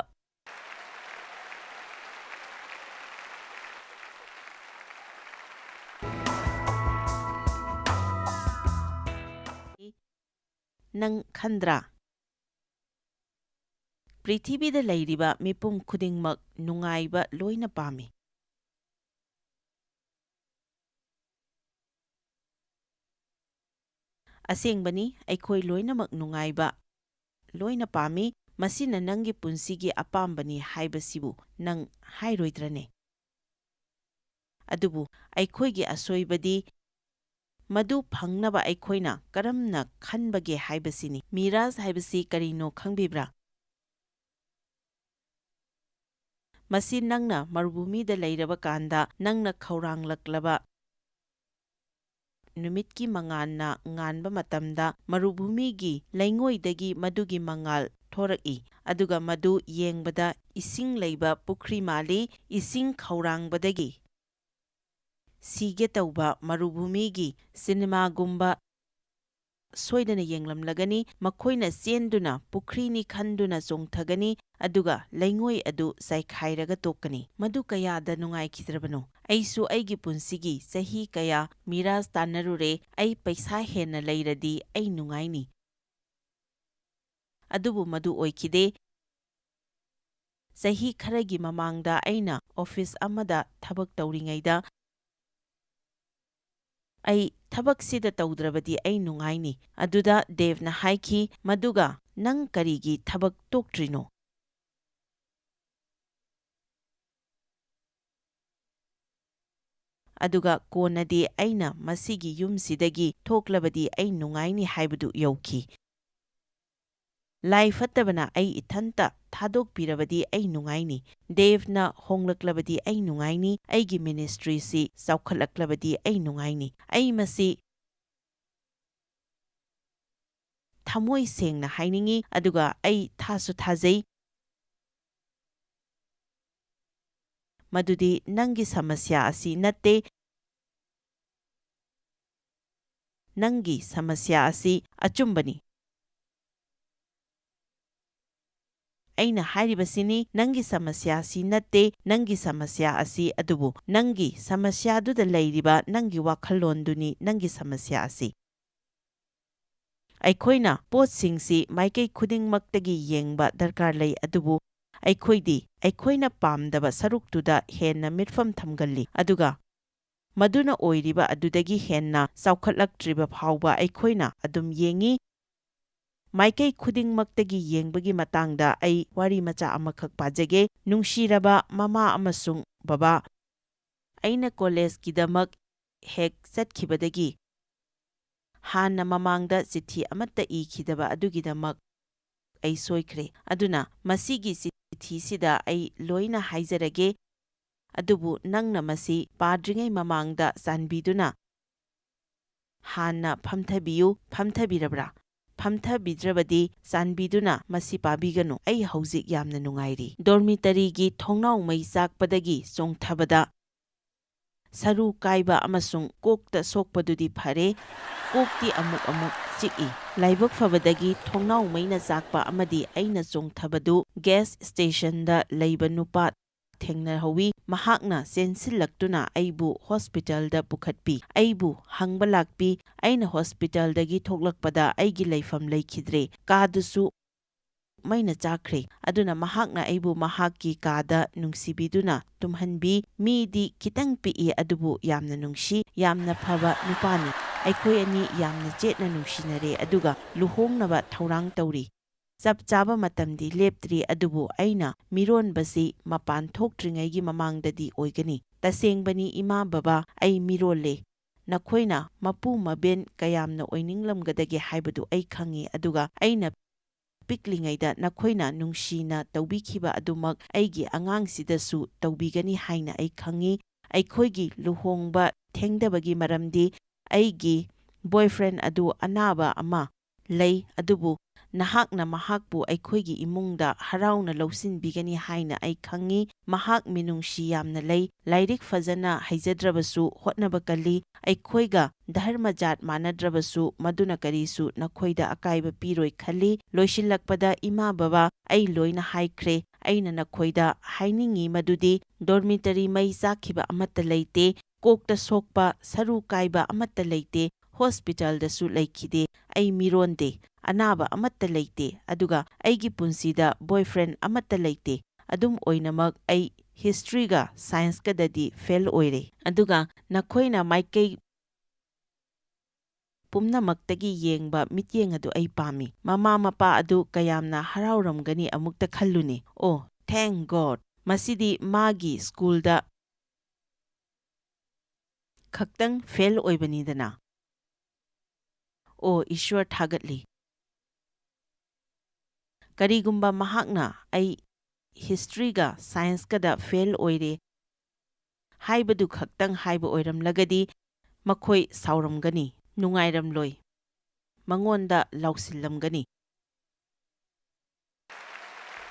ꯅꯪ ꯈꯟꯗ꯭ꯔꯥ? ꯄ꯭ꯔꯤꯊꯤꯕꯤꯗ ꯂꯩꯔꯤꯕ ꯃꯤꯄꯨꯝ ꯈꯨꯗꯤꯡꯃꯛ ꯅꯨꯡꯉꯥꯏꯕ ꯂꯣꯏꯅ ꯄꯥꯝꯃꯤ꯫ ꯑꯁꯦꯡꯕꯅꯤ, ꯑꯩꯈꯣꯏ ꯂꯣꯏꯅꯃꯛ ꯅꯨꯡꯉꯥꯏꯕ ꯂꯣꯏꯅ ꯄꯥꯝꯃꯤ꯫ ꯃꯁꯤꯅ ꯅꯪꯒꯤ ꯄꯨꯟꯁꯤꯒꯤ ꯑꯄꯥꯝꯕꯅꯤ ꯍꯥꯏꯕꯁꯤꯕꯨ ꯅꯪ ꯍꯥꯏꯔꯣꯏꯗ꯭ꯔꯅꯦ? ꯑꯗꯨꯕꯨ ꯑꯩꯈꯣꯏꯒꯤ ꯑꯁꯣꯏꯕꯗꯤ ꯃꯗꯨ ꯐꯪꯅꯕ ꯑꯩꯈꯣꯏꯅ ꯀꯔꯝꯅ ꯈꯟꯕꯒꯦ ꯍꯥꯏꯕꯁꯤꯅꯤ꯫ ꯃꯤꯔꯥꯖ ꯍꯥꯏꯕꯁꯤ ꯀꯔꯤꯅꯣ ꯈꯪꯕꯤꯕ꯭ꯔꯥ? ꯃꯁꯤ ꯅꯪꯅ ꯃꯔꯨꯚꯨꯃꯤꯗ ꯂꯩꯔꯕ ꯀꯥꯟꯗ ꯅꯪꯅ ꯈꯧꯔꯥꯡꯂꯛꯂꯕ ꯅꯨꯃꯤꯠꯀꯤ ꯃꯉꯥꯜꯅ ꯉꯥꯟꯕ ꯃꯇꯝꯗ ꯃꯔꯨꯚꯨꯃꯤꯒꯤ ꯂꯩꯉꯣꯏꯗꯒꯤ ꯃꯗꯨꯒꯤ ꯃꯉꯥꯜ ꯊꯣꯔꯛꯏ, ꯑꯗꯨꯒ ꯃꯗꯨ ꯌꯦꯡꯕꯗ ꯏꯁꯤꯡ ꯂꯩꯕ ꯄꯨꯈ꯭ꯔꯤ ꯃꯥꯜꯂꯤ꯫ ꯏꯁꯤꯡ ꯈꯧꯔꯥꯡꯕꯗꯒꯤ ꯁꯤꯒꯦ ꯇꯧꯕ ꯃꯔꯨꯚꯨꯃꯤꯒꯤ ꯁꯤꯅꯦꯃꯥꯒꯨꯝꯕ ꯁꯣꯏꯗꯅ ꯌꯦꯡꯂꯝꯂꯒꯅꯤ꯫ ꯃꯈꯣꯏꯅ ꯆꯦꯟꯗꯨꯅ ꯄꯨꯈ꯭ꯔꯤꯅꯤ ꯈꯟꯗꯨꯅ ꯆꯣꯡꯊꯒꯅꯤ, ꯑꯗꯨꯒ ꯂꯩꯉꯣꯏ ꯑꯗꯨ ꯆꯥꯏꯈꯥꯏꯔꯒ ꯇꯣꯛꯀꯅꯤ꯫ ꯃꯗꯨ ꯀꯌꯥꯗ ꯅꯨꯡꯉꯥꯏꯈꯤꯗ꯭ꯔꯕꯅꯣ! ꯑꯩꯁꯨ ꯑꯩꯒꯤ ꯄꯨꯟꯁꯤꯒꯤ ꯆꯍꯤ ꯀꯌꯥ ꯃꯤꯔꯥꯖ ꯇꯥꯟꯅꯔꯨꯔꯦ꯫ ꯑꯩ ꯄꯩꯁꯥ ꯍꯦꯟꯅ ꯂꯩꯔꯗꯤ ꯑꯩ ꯅꯨꯡꯉꯥꯏꯅꯤ꯫ ꯑꯗꯨꯕꯨ ꯃꯗꯨ ꯑꯣꯏꯈꯤꯗꯦ꯫ ꯆꯍꯤ ꯈꯔꯒꯤ ꯃꯃꯥꯡꯗ ꯑꯩꯅ ꯑꯣꯐꯤꯁ ꯑꯃꯗ ꯊꯕꯛ ꯇꯧꯔꯤꯉꯩꯗ, "ꯑꯩ ꯊꯕꯛꯁꯤꯗ ꯇꯧꯗ꯭ꯔꯕꯗꯤ ꯑꯩ ꯅꯨꯡꯉꯥꯏꯅꯤ꯫" ꯑꯗꯨꯗ ꯗꯦꯕꯅ ꯍꯥꯏꯈꯤ, "ꯃꯗꯨꯒ "ꯅꯪ ꯀꯔꯤꯒꯤ ꯊꯕꯛ ꯇꯣꯛꯇ꯭ꯔꯤꯅꯣ?" ꯑꯗꯨꯒ ꯀꯣꯟꯅꯗꯤ ꯑꯩꯅ ꯃꯁꯤꯒꯤ ꯌꯨꯝꯁꯤꯗꯒꯤ ꯊꯣꯛꯂꯕꯗꯤ ꯑꯩ ꯅꯨꯡꯉꯥꯏꯅꯤ ꯍꯥꯏꯕꯗꯨ ꯌꯧꯈꯤ꯫ ꯂꯥꯏ ꯐꯠꯇꯕꯅ ꯑꯩ ꯏꯊꯟꯇ ꯊꯥꯗꯣꯛꯄꯤꯔꯕꯗꯤ ꯑꯩ ꯅꯨꯡꯉꯥꯏꯅꯤ꯫ ꯗꯦꯕꯅ ꯍꯣꯡꯂꯛꯂꯕꯗꯤ ꯑꯩ ꯅꯨꯡꯉꯥꯏꯅꯤ꯫ ꯑꯩꯒꯤ ministryꯁꯤ ꯆꯥꯎꯈꯠꯂꯛꯂꯕꯗꯤ ꯑꯩ ꯅꯨꯡꯉꯥꯏꯅꯤ꯫ ꯑꯩ ꯃꯁꯤ ꯊꯃꯣꯏ ꯁꯦꯡꯅ ꯍꯥꯏꯅꯤꯡꯏ, ꯑꯗꯨꯒ ꯑꯩ ꯊꯥꯁꯨ ꯊꯥꯖꯩ꯫ ꯃꯗꯨꯗꯤ ꯅꯪꯒꯤ ꯁꯃꯁ꯭ꯌꯥ ꯑꯁꯤ ꯅꯠꯇꯦ꯫ ꯅꯪꯒꯤ ꯁꯃꯁ꯭ꯌꯥ ꯑꯁꯤ ꯑꯆꯨꯝꯕꯅꯤ꯫ ꯑꯩꯅ ꯍꯥꯏꯔꯤꯕꯁꯤꯅꯤ, ꯅꯪꯒꯤ ꯁꯃꯁ꯭ꯌꯥ ꯑꯁꯤ ꯅꯠꯇꯦ, ꯅꯪꯒꯤ ꯁꯃꯁ꯭ꯌꯥ ꯑꯁꯤ, ꯑꯗꯨꯕꯨ ꯅꯪꯒꯤ ꯁꯃꯁ꯭ꯌꯥꯗꯨꯗ ꯂꯩꯔꯤꯕ ꯅꯪꯒꯤ ꯋꯥꯈꯜꯂꯣꯟꯗꯨꯅꯤ ꯅꯪꯒꯤ ꯁꯃꯁ꯭ꯌꯥ ꯑꯁꯤ꯫ ꯑꯩꯈꯣꯏꯅ ꯄꯣꯠꯁꯤꯡꯁꯤ ꯃꯥꯏꯀꯩ ꯈꯨꯗꯤꯡꯃꯛꯇꯒꯤ ꯌꯦꯡꯕ ꯗꯔꯀꯥꯔ ꯂꯩ, ꯑꯗꯨꯕꯨ ꯑꯩꯈꯣꯏꯗꯤ ꯑꯩꯈꯣꯏꯅ ꯄꯥꯝꯗꯕ ꯁꯔꯨꯛꯇꯨꯗ ꯍꯦꯟꯅ ꯃꯤꯠꯐꯝ ꯊꯝꯒꯜꯂꯤ, ꯑꯗꯨꯒ ꯃꯗꯨꯅ ꯑꯣꯏꯔꯤꯕ ꯑꯗꯨꯗꯒꯤ ꯍꯦꯟꯅ ꯆꯥꯎꯈꯠꯂꯛꯇ꯭ꯔꯤꯕ ꯐꯥꯎꯕ ꯑꯩꯈꯣꯏꯅ ꯑꯗꯨꯝ ꯌꯦꯡꯏ꯫ ꯃꯥꯏꯀꯩ ꯈꯨꯗꯤꯡꯃꯛꯇꯒꯤ ꯌꯦꯡꯕꯒꯤ ꯃꯇꯥꯡꯗ ꯑꯩ ꯋꯥꯔꯤ ꯃꯆꯥ ꯑꯃꯈꯛ ꯄꯥꯖꯒꯦ꯫ ꯅꯨꯡꯁꯤꯔꯕ ꯃꯃꯥ ꯑꯃꯁꯨꯡ ꯕꯕꯥ, ꯑꯩꯅ ꯀꯣꯂꯦꯖꯀꯤꯗꯃꯛ ꯍꯦꯛ ꯆꯠꯈꯤꯕꯗꯒꯤ ꯍꯥꯟꯅ ꯃꯃꯥꯡꯗ ꯆꯤꯊꯤ ꯑꯃꯠꯇ ꯏꯈꯤꯗꯕ ꯑꯗꯨꯒꯤꯗꯃꯛ ꯑꯩ ꯁꯣꯏꯈ꯭ꯔꯦ꯫ ꯑꯗꯨꯅ ꯃꯁꯤꯒꯤ ꯆꯤꯊꯤꯁꯤꯗ ꯑꯩ ꯂꯣꯏꯅ ꯍꯥꯏꯖꯔꯒꯦ꯫ ꯑꯗꯨꯕꯨ ꯅꯪꯅ ꯃꯁꯤ ꯄꯥꯗ꯭ꯔꯤꯉꯩ ꯃꯃꯥꯡꯗ ꯆꯥꯟꯕꯤꯗꯨꯅ ꯍꯥꯟꯅ ꯐꯝꯊꯕꯤꯌꯨ꯫ ꯐꯝꯊꯕꯤꯔꯕ꯭ꯔꯥ? ꯐꯝꯊꯕꯤꯗ꯭ꯔꯕꯗꯤ ꯆꯥꯟꯕꯤꯗꯨꯅ ꯃꯁꯤ ꯄꯥꯕꯤꯒꯅꯨ꯫ ꯑꯩ ꯍꯧꯖꯤꯛ ꯌꯥꯝꯅ ꯅꯨꯡꯉꯥꯏꯔꯤ꯫ ꯗꯣꯔꯃꯤꯇꯔꯤꯒꯤ ꯊꯣꯡꯅꯥꯎ ꯃꯩ ꯆꯥꯛꯄꯗꯒꯤ ꯆꯣꯡꯊꯕꯗ ꯁꯔꯨ ꯀꯥꯏꯕ ꯑꯃꯁꯨꯡ ꯀꯣꯛꯇ ꯁꯣꯛꯄꯗꯨꯗꯤ ꯐꯔꯦ, ꯀꯣꯛꯇꯤ ꯑꯃꯨꯛ ꯑꯃꯨꯛ ꯆꯤꯛꯏ꯫ ꯂꯥꯏꯕꯛ ꯐꯕꯗꯒꯤ ꯊꯣꯡꯅꯥꯎ ꯃꯩꯅ ꯆꯥꯛꯄ ꯑꯃꯗꯤ ꯑꯩꯅ ꯆꯣꯡꯊꯕꯗꯨ ꯒ꯭ꯌꯥꯁ ꯁ꯭ꯇꯦꯁꯟꯗ ꯂꯩꯕ ꯅꯨꯄꯥ ꯊꯦꯡꯅꯍꯧꯏ꯫ ꯃꯍꯥꯛꯅ ꯆꯦꯟꯁꯤꯜꯂꯛꯇꯨꯅ ꯑꯩꯕꯨ ꯍꯣꯁꯄꯤꯇꯥꯜꯗ ꯄꯨꯈꯠꯄꯤ꯫ ꯑꯩꯕꯨ ꯍꯪꯕ ꯂꯥꯛꯄꯤ꯫ ꯑꯩꯅ ꯍꯣꯁꯄꯤꯇꯥꯜꯗꯒꯤ ꯊꯣꯛꯂꯛꯄꯗ ꯑꯩꯒꯤ ꯂꯩꯐꯝ ꯂꯩꯈꯤꯗ꯭ꯔꯦ꯫ ꯀꯥꯗꯨꯁꯨ ꯃꯩꯅ ꯆꯥꯛꯈ꯭ꯔꯦ꯫ ꯑꯗꯨꯅ ꯃꯍꯥꯛꯅ ꯑꯩꯕꯨ ꯃꯍꯥꯛꯀꯤ ꯀꯥꯗ ꯅꯨꯡꯁꯤꯕꯤꯗꯨꯅ ꯇꯨꯝꯍꯟꯕꯤ꯫ ꯃꯤꯗꯤ ꯈꯤꯇꯪ ꯄꯤꯛꯏ, ꯑꯗꯨꯕꯨ ꯌꯥꯝꯅ ꯅꯨꯡꯁꯤ, ꯌꯥꯝꯅ ꯐꯕ ꯅꯨꯄꯥꯅꯤ꯫ ꯑꯩꯈꯣꯏ ꯑꯅꯤ ꯌꯥꯝꯅ ꯆꯦꯠꯅ ꯅꯨꯡꯁꯤꯅꯔꯦ, ꯑꯗꯨꯒ ꯂꯨꯍꯣꯡꯅꯕ ꯊꯧꯔꯥꯡ ꯇꯧꯔꯤ꯫ ꯆꯞ ꯆꯥꯕ ꯃꯇꯝꯗꯤ ꯂꯦꯞꯇ꯭ꯔꯤ, ꯑꯗꯨꯕꯨ ꯑꯩꯅ ꯃꯤꯔꯣꯟꯕꯁꯤ ꯃꯄꯥꯟ ꯊꯣꯛꯇ꯭ꯔꯤꯉꯩꯒꯤ ꯃꯃꯥꯡꯗꯗꯤ ꯑꯣꯏꯒꯅꯤ꯫ ꯇꯁꯦꯡꯕꯅꯤ, ꯏꯃꯥ ꯕꯕꯥ, ꯑꯩ ꯃꯤꯔꯣꯜꯂꯦ꯫ ꯅꯈꯣꯏꯅ ꯃꯄꯨ ꯃꯕꯦꯟ ꯀꯌꯥꯝꯅ ꯑꯣꯏꯅꯤꯡꯂꯝꯒꯗꯒꯦ ꯍꯥꯏꯕꯗꯨ ꯑꯩ ꯈꯪꯏ, ꯑꯗꯨꯒ ꯑꯩꯅ ꯄꯤꯛꯂꯤꯉꯩꯗ ꯅꯈꯣꯏꯅ ꯅꯨꯡꯁꯤꯅ ꯇꯧꯕꯤꯈꯤꯕ ꯑꯗꯨꯃꯛ ꯑꯩꯒꯤ ꯑꯉꯥꯡꯁꯤꯗꯁꯨ ꯇꯧꯕꯤꯒꯅꯤ ꯍꯥꯏꯅ ꯑꯩ ꯈꯪꯏ꯫ ꯑꯩꯈꯣꯏꯒꯤ ꯂꯨꯍꯣꯡꯕ ꯊꯦꯡꯗꯕꯒꯤ ꯃꯔꯝꯗꯤ ꯑꯩꯒꯤ boyfriend ꯑꯗꯨ ꯑꯅꯥꯕ ꯑꯃ ꯂꯩ, ꯑꯗꯨꯕꯨ ꯅꯍꯥꯛꯅ ꯃꯍꯥꯛꯄꯨ ꯑꯩꯈꯣꯏꯒꯤ ꯏꯃꯨꯡꯗ ꯍꯔꯥꯎꯅ ꯂꯧꯁꯤꯟꯕꯤꯒꯅꯤ ꯍꯥꯏꯅ ꯑꯩ ꯈꯪꯏ꯫ ꯃꯍꯥꯛ ꯃꯤꯅꯨꯡꯁꯤ ꯌꯥꯝꯅ ꯂꯩ, ꯂꯥꯏꯔꯤꯛ ꯐꯖꯅ ꯍꯩꯖꯗ꯭ꯔꯕꯁꯨ ꯍꯣꯠꯅꯕ ꯀꯜꯂꯤ, ꯑꯩꯈꯣꯏꯒ ꯙꯔꯃ ꯖꯥꯠ ꯃꯥꯟꯅꯗ꯭ꯔꯕꯁꯨ ꯃꯗꯨꯅ ꯀꯔꯤꯁꯨ ꯅꯈꯣꯏꯗ ꯑꯀꯥꯏꯕ ꯄꯤꯔꯣꯏ ꯈꯜꯂꯤ꯫ ꯂꯣꯏꯁꯤꯜꯂꯛꯄꯗ, ꯏꯃꯥ ꯕꯕꯥ, ꯑꯩ ꯂꯣꯏꯅ ꯍꯥꯏꯈ꯭ꯔꯦ꯫ ꯑꯩꯅ ꯅꯈꯣꯏꯗ ꯍꯥꯏꯅꯤꯡꯏ ꯃꯗꯨꯗꯤ dormitory ꯃꯩ ꯆꯥꯛꯈꯤꯕ ꯑꯃꯠꯇ ꯂꯩꯇꯦ, ꯀꯣꯛꯇ ꯁꯣꯛꯄ, ꯁꯔꯨ ꯀꯥꯏꯕ ꯑꯃꯠꯇ ꯂꯩꯇꯦ, hospitalꯗꯁꯨ ꯂꯩꯈꯤꯗꯦ, ꯑꯩ ꯃꯤꯔꯣꯟꯗꯦ, ꯑꯅꯥꯕ ꯑꯃꯠꯇ ꯂꯩꯇꯦ, ꯑꯗꯨꯒ ꯑꯩꯒꯤ ꯄꯨꯟꯁꯤꯗ boyfriend ꯑꯃꯠꯇ ꯂꯩꯇꯦ꯫ ꯑꯗꯨꯝ ꯑꯣꯏꯅꯃꯛ, ꯑꯩ historyꯒ scienceꯀꯗꯗꯤ fail ꯑꯣꯏꯔꯦ꯫ ꯑꯗꯨꯒ ꯅꯈꯣꯏꯅ ꯃꯥꯏꯀꯩ ꯄꯨꯝꯅꯃꯛꯇꯒꯤ ꯌꯦꯡꯕ ꯃꯤꯠꯌꯦꯡ ꯑꯗꯨ ꯑꯩ ꯄꯥꯝꯃꯤ꯫ ꯃꯃꯥ ꯃꯄꯥ ꯑꯗꯨ ꯀꯌꯥꯝꯅ ꯍꯔꯥꯎꯔꯝꯒꯅꯤ ꯑꯃꯨꯛꯇ ꯈꯜꯂꯨꯅꯦ꯫ Oh, thank God! ꯃꯁꯤꯗꯤ ꯃꯥꯒꯤ schoolꯗ ꯈꯛꯇꯪ fail ꯑꯣꯏꯕꯅꯤꯗꯅ꯫ ꯑꯣ, ꯏꯁ꯭ꯋꯔ ꯊꯥꯒꯠꯂꯤ! ꯀꯔꯤꯒꯨꯝꯕ ꯃꯍꯥꯛꯅ ꯑꯩ historyꯒ scienceꯀꯗ fail ꯑꯣꯏꯔꯦ ꯍꯥꯏꯕꯗꯨ ꯈꯛꯇꯪ ꯍꯥꯏꯕ ꯑꯣꯏꯔꯝꯂꯒꯗꯤ, ꯃꯈꯣꯏ ꯁꯥꯎꯔꯝꯒꯅꯤ, ꯅꯨꯡꯉꯥꯏꯔꯝꯂꯣꯏ, ꯃꯉꯣꯟꯗ ꯂꯥꯎꯁꯤꯜꯂꯝꯒꯅꯤ꯫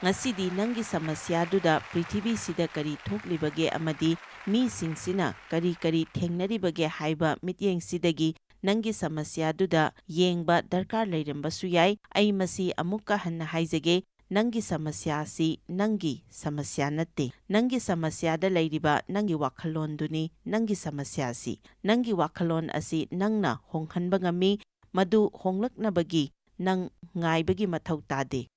ꯉꯁꯤꯗꯤ ꯅꯪꯒꯤ ꯁꯃꯁ꯭ꯌꯥꯗꯨꯗ ꯄ꯭ꯔꯤꯊꯤꯕꯤꯁꯤꯗ ꯀꯔꯤ ꯊꯣꯛꯂꯤꯕꯒꯦ ꯑꯃꯗꯤ ꯃꯤꯁꯤꯡꯁꯤꯅ ꯀꯔꯤ ꯀꯔꯤ ꯊꯦꯡꯅꯔꯤꯕꯒꯦ ꯍꯥꯏꯕ ꯃꯤꯠꯌꯦꯡꯁꯤꯗꯒꯤ ꯅꯪꯒꯤ ꯁꯃꯁ꯭ꯌꯥꯗꯨꯗ ꯌꯦꯡꯕ ꯗꯔꯀꯥꯔ ꯂꯩꯔꯝꯕꯁꯨ ꯌꯥꯏ꯫ ꯑꯩ ꯃꯁꯤ ꯑꯃꯨꯛꯀ ꯍꯟꯅ ꯍꯥꯏꯖꯒꯦ, ꯅꯪꯒꯤ ꯁꯃꯁ꯭ꯌꯥ ꯑꯁꯤ ꯅꯪꯒꯤ ꯁꯃꯁ꯭ꯌꯥ ꯅꯠꯇꯦ꯫ ꯅꯪꯒꯤ ꯁꯃꯁ꯭ꯌꯥꯗ ꯂꯩꯔꯤꯕ ꯅꯪꯒꯤ ꯋꯥꯈꯜꯂꯣꯟꯗꯨꯅꯤ ꯅꯪꯒꯤ ꯁꯃꯁ꯭ꯌꯥ ꯑꯁꯤ꯫ ꯅꯪꯒꯤ ꯋꯥꯈꯜꯂꯣꯟ ꯑꯁꯤ ꯅꯪꯅ ꯍꯣꯡꯍꯟꯕ ꯉꯝꯃꯤ꯫ ꯃꯗꯨ ꯍꯣꯡꯂꯛꯅꯕꯒꯤ ꯅꯪ ꯉꯥꯏꯕꯒꯤ ꯃꯊꯧ ꯇꯥꯗꯦ꯫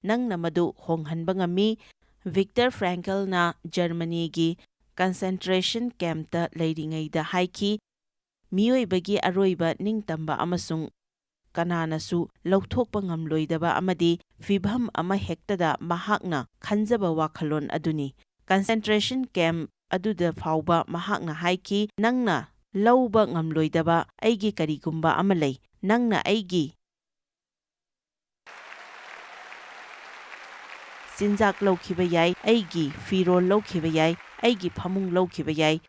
ꯅꯪꯅ ꯃꯗꯨ ꯍꯣꯡꯍꯟꯕ ꯉꯝꯃꯤ꯫ ꯚꯤꯛꯇꯔ ꯐ꯭ꯔꯦꯡꯀꯜꯅ ꯖꯔꯃꯅꯤꯒꯤ concentration campꯇ ꯂꯩꯔꯤꯉꯩꯗ ꯍꯥꯏꯈꯤ, "ꯃꯤꯑꯣꯏꯕꯒꯤ ꯑꯔꯣꯏꯕ ꯅꯤꯡꯇꯝꯕ ꯑꯃꯁꯨꯡ ꯀꯅꯥꯅꯁꯨ ꯂꯧꯊꯣꯛꯄ ꯉꯝꯂꯣꯏꯗꯕ ꯑꯃꯗꯤ ꯐꯤꯚꯝ ꯑꯃꯍꯦꯛꯇꯗ ꯃꯍꯥꯛꯅ ꯈꯟꯖꯕ ꯋꯥꯈꯜꯂꯣꯟ ꯑꯗꯨꯅꯤ꯫ Concentration camp ꯑꯗꯨꯗ ꯐꯥꯎꯕ ꯃꯍꯥꯛꯅ ꯍꯥꯏꯈꯤ, "ꯅꯪꯅ ꯂꯧꯕ ꯉꯝꯂꯣꯏꯗꯕ ꯑꯩꯒꯤ ꯀꯔꯤꯒꯨꯝꯕ ꯑꯃ ꯂꯩ꯫ ꯅꯪꯅ ꯑꯩꯒꯤ ꯆꯤꯟꯖꯥꯛ ꯂꯧꯈꯤꯕ ꯌꯥꯏ, ꯑꯩꯒꯤ ꯐꯤꯔꯣꯜ ꯂꯧꯈꯤꯕ ꯌꯥꯏ, ꯑꯩꯒꯤ ꯐꯃꯨꯡ ꯂꯧꯈꯤꯕ ꯌꯥꯏ,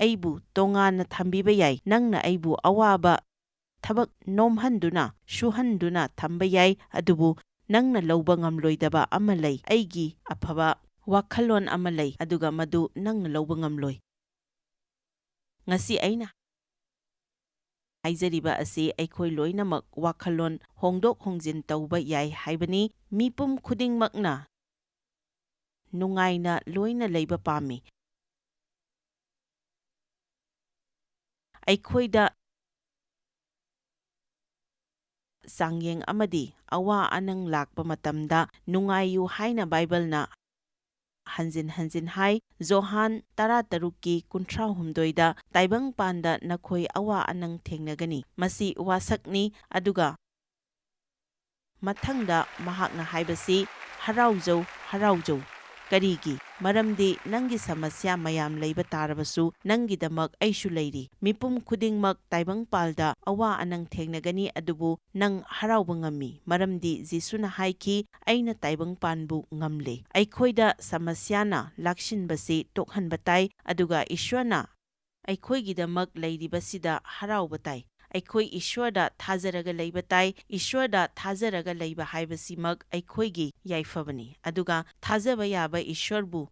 ꯑꯩꯕꯨ ꯇꯣꯉꯥꯟꯅ ꯊꯝꯕꯤꯕ ꯌꯥꯏ, ꯅꯪꯅ ꯑꯩꯕꯨ ꯑꯋꯥꯕ ꯊꯕꯛ ꯅꯣꯝꯍꯟꯗꯨꯅ, ꯁꯨꯍꯟꯗꯨꯅ ꯊꯝꯕ ꯌꯥꯏ, ꯑꯗꯨꯕꯨ ꯅꯪꯅ ꯂꯧꯕ ꯉꯝꯂꯣꯏꯗꯕ ꯑꯃ ꯂꯩ, ꯑꯩꯒꯤ ꯑꯐꯕ ꯋꯥꯈꯜꯂꯣꯟ ꯑꯃ ꯂꯩ, ꯑꯗꯨꯒ ꯃꯗꯨ ꯅꯪꯅ ꯂꯧꯕ ꯉꯝꯂꯣꯏ"꯫ ꯉꯁꯤ ꯑꯩꯅ ꯍꯥꯏꯖꯔꯤꯕ ꯑꯁꯤ ꯑꯩꯈꯣꯏ ꯂꯣꯏꯅꯃꯛ ꯋꯥꯈꯜꯂꯣꯟ ꯍꯣꯡꯗꯣꯛ ꯍꯣꯡꯖꯤꯟ ꯇꯧꯕ ꯌꯥꯏ ꯍꯥꯏꯕꯅꯤ꯫ ꯃꯤꯄꯨꯝ ꯈꯨꯗꯤꯡꯃꯛꯅ ꯅꯨꯡꯉꯥꯏꯅ ꯂꯣꯏꯅ ꯂꯩꯕ ꯄꯥꯝꯃꯤ꯫ ꯑꯩꯈꯣꯏꯗ ꯆꯥꯡꯌꯦꯡ ꯑꯃꯗꯤ ꯑꯋꯥ ꯑꯅꯪ ꯂꯥꯛꯄ ꯃꯇꯝꯗ ꯅꯨꯡꯉꯥꯏꯌꯨ ꯍꯥꯏꯅ ꯕꯥꯏꯕꯜꯅ ꯍꯟꯖꯤꯟ ꯍꯟꯖꯤꯟ ꯍꯥꯏ꯫ ꯖꯣꯍꯥꯟ ꯇꯔꯥꯇꯔꯨꯛꯀꯤ ꯀꯨꯟꯊ꯭ꯔꯥꯍꯨꯝꯗꯣꯏꯗ, "ꯇꯥꯏꯕꯪꯄꯥꯟꯗ ꯅꯈꯣꯏ ꯑꯋꯥ ꯑꯅꯪ ꯊꯦꯡꯅꯒꯅꯤ꯫ ꯃꯁꯤ ꯋꯥꯁꯛꯅꯤ", ꯑꯗꯨꯒ ꯃꯊꯪꯗ ꯃꯍꯥꯛꯅ ꯍꯥꯏꯕꯁꯤ, "ꯍꯔꯥꯎꯖꯧ, ꯍꯔꯥꯎꯖꯧ"꯫ ꯀꯔꯤꯒꯤ? ꯃꯔꯝꯗꯤ ꯅꯪꯒꯤ ꯁꯃꯁ꯭ꯌꯥ ꯃꯌꯥꯝ ꯂꯩꯕ ꯇꯥꯔꯕꯁꯨ, ꯅꯪꯒꯤꯗꯃꯛ ꯑꯩꯁꯨ ꯂꯩꯔꯤ꯫ ꯃꯤꯄꯨꯝ ꯈꯨꯗꯤꯡꯃꯛ ꯇꯥꯏꯕꯪꯄꯥꯜꯗ ꯑꯋꯥ ꯑꯅꯪ ꯊꯦꯡꯅꯒꯅꯤ, ꯑꯗꯨꯕꯨ ꯅꯪ ꯍꯔꯥꯎꯕ ꯉꯝꯃꯤ, ꯃꯔꯝꯗꯤ ꯖꯤꯁꯨꯅ ꯍꯥꯏꯈꯤ, "ꯑꯩꯅ ꯇꯥꯏꯕꯪꯄꯥꯟꯕꯨ ꯉꯝꯂꯦ"꯫ ꯑꯩꯈꯣꯏꯗ ꯁꯃꯁ꯭ꯌꯥꯅ ꯂꯥꯛꯁꯤꯟꯕꯁꯤ ꯇꯣꯛꯍꯟꯕ ꯇꯥꯏ, ꯑꯗꯨꯒ ꯏꯁ꯭ꯋꯔꯅ ꯑꯩꯈꯣꯏꯒꯤꯗꯃꯛ ꯂꯩꯔꯤꯕꯁꯤꯗ ꯍꯔꯥꯎꯕ ꯇꯥꯏ꯫ ꯑꯩꯈꯣꯏ ꯏꯁ꯭ꯋꯔꯗ ꯊꯥꯖꯔꯒ ꯂꯩꯕ ꯇꯥꯏ꯫ ꯏꯁ꯭ꯋꯔꯗ ꯊꯥꯖꯔꯒ ꯂꯩꯕ ꯍꯥꯏꯕꯁꯤꯃꯛ ꯑꯩꯈꯣꯏꯒꯤ ꯌꯥꯏꯐꯕꯅꯤ꯫ ꯑꯗꯨꯒ ꯊꯥꯖꯕ ꯌꯥꯕ ꯏꯁ꯭ꯋꯔꯕꯨ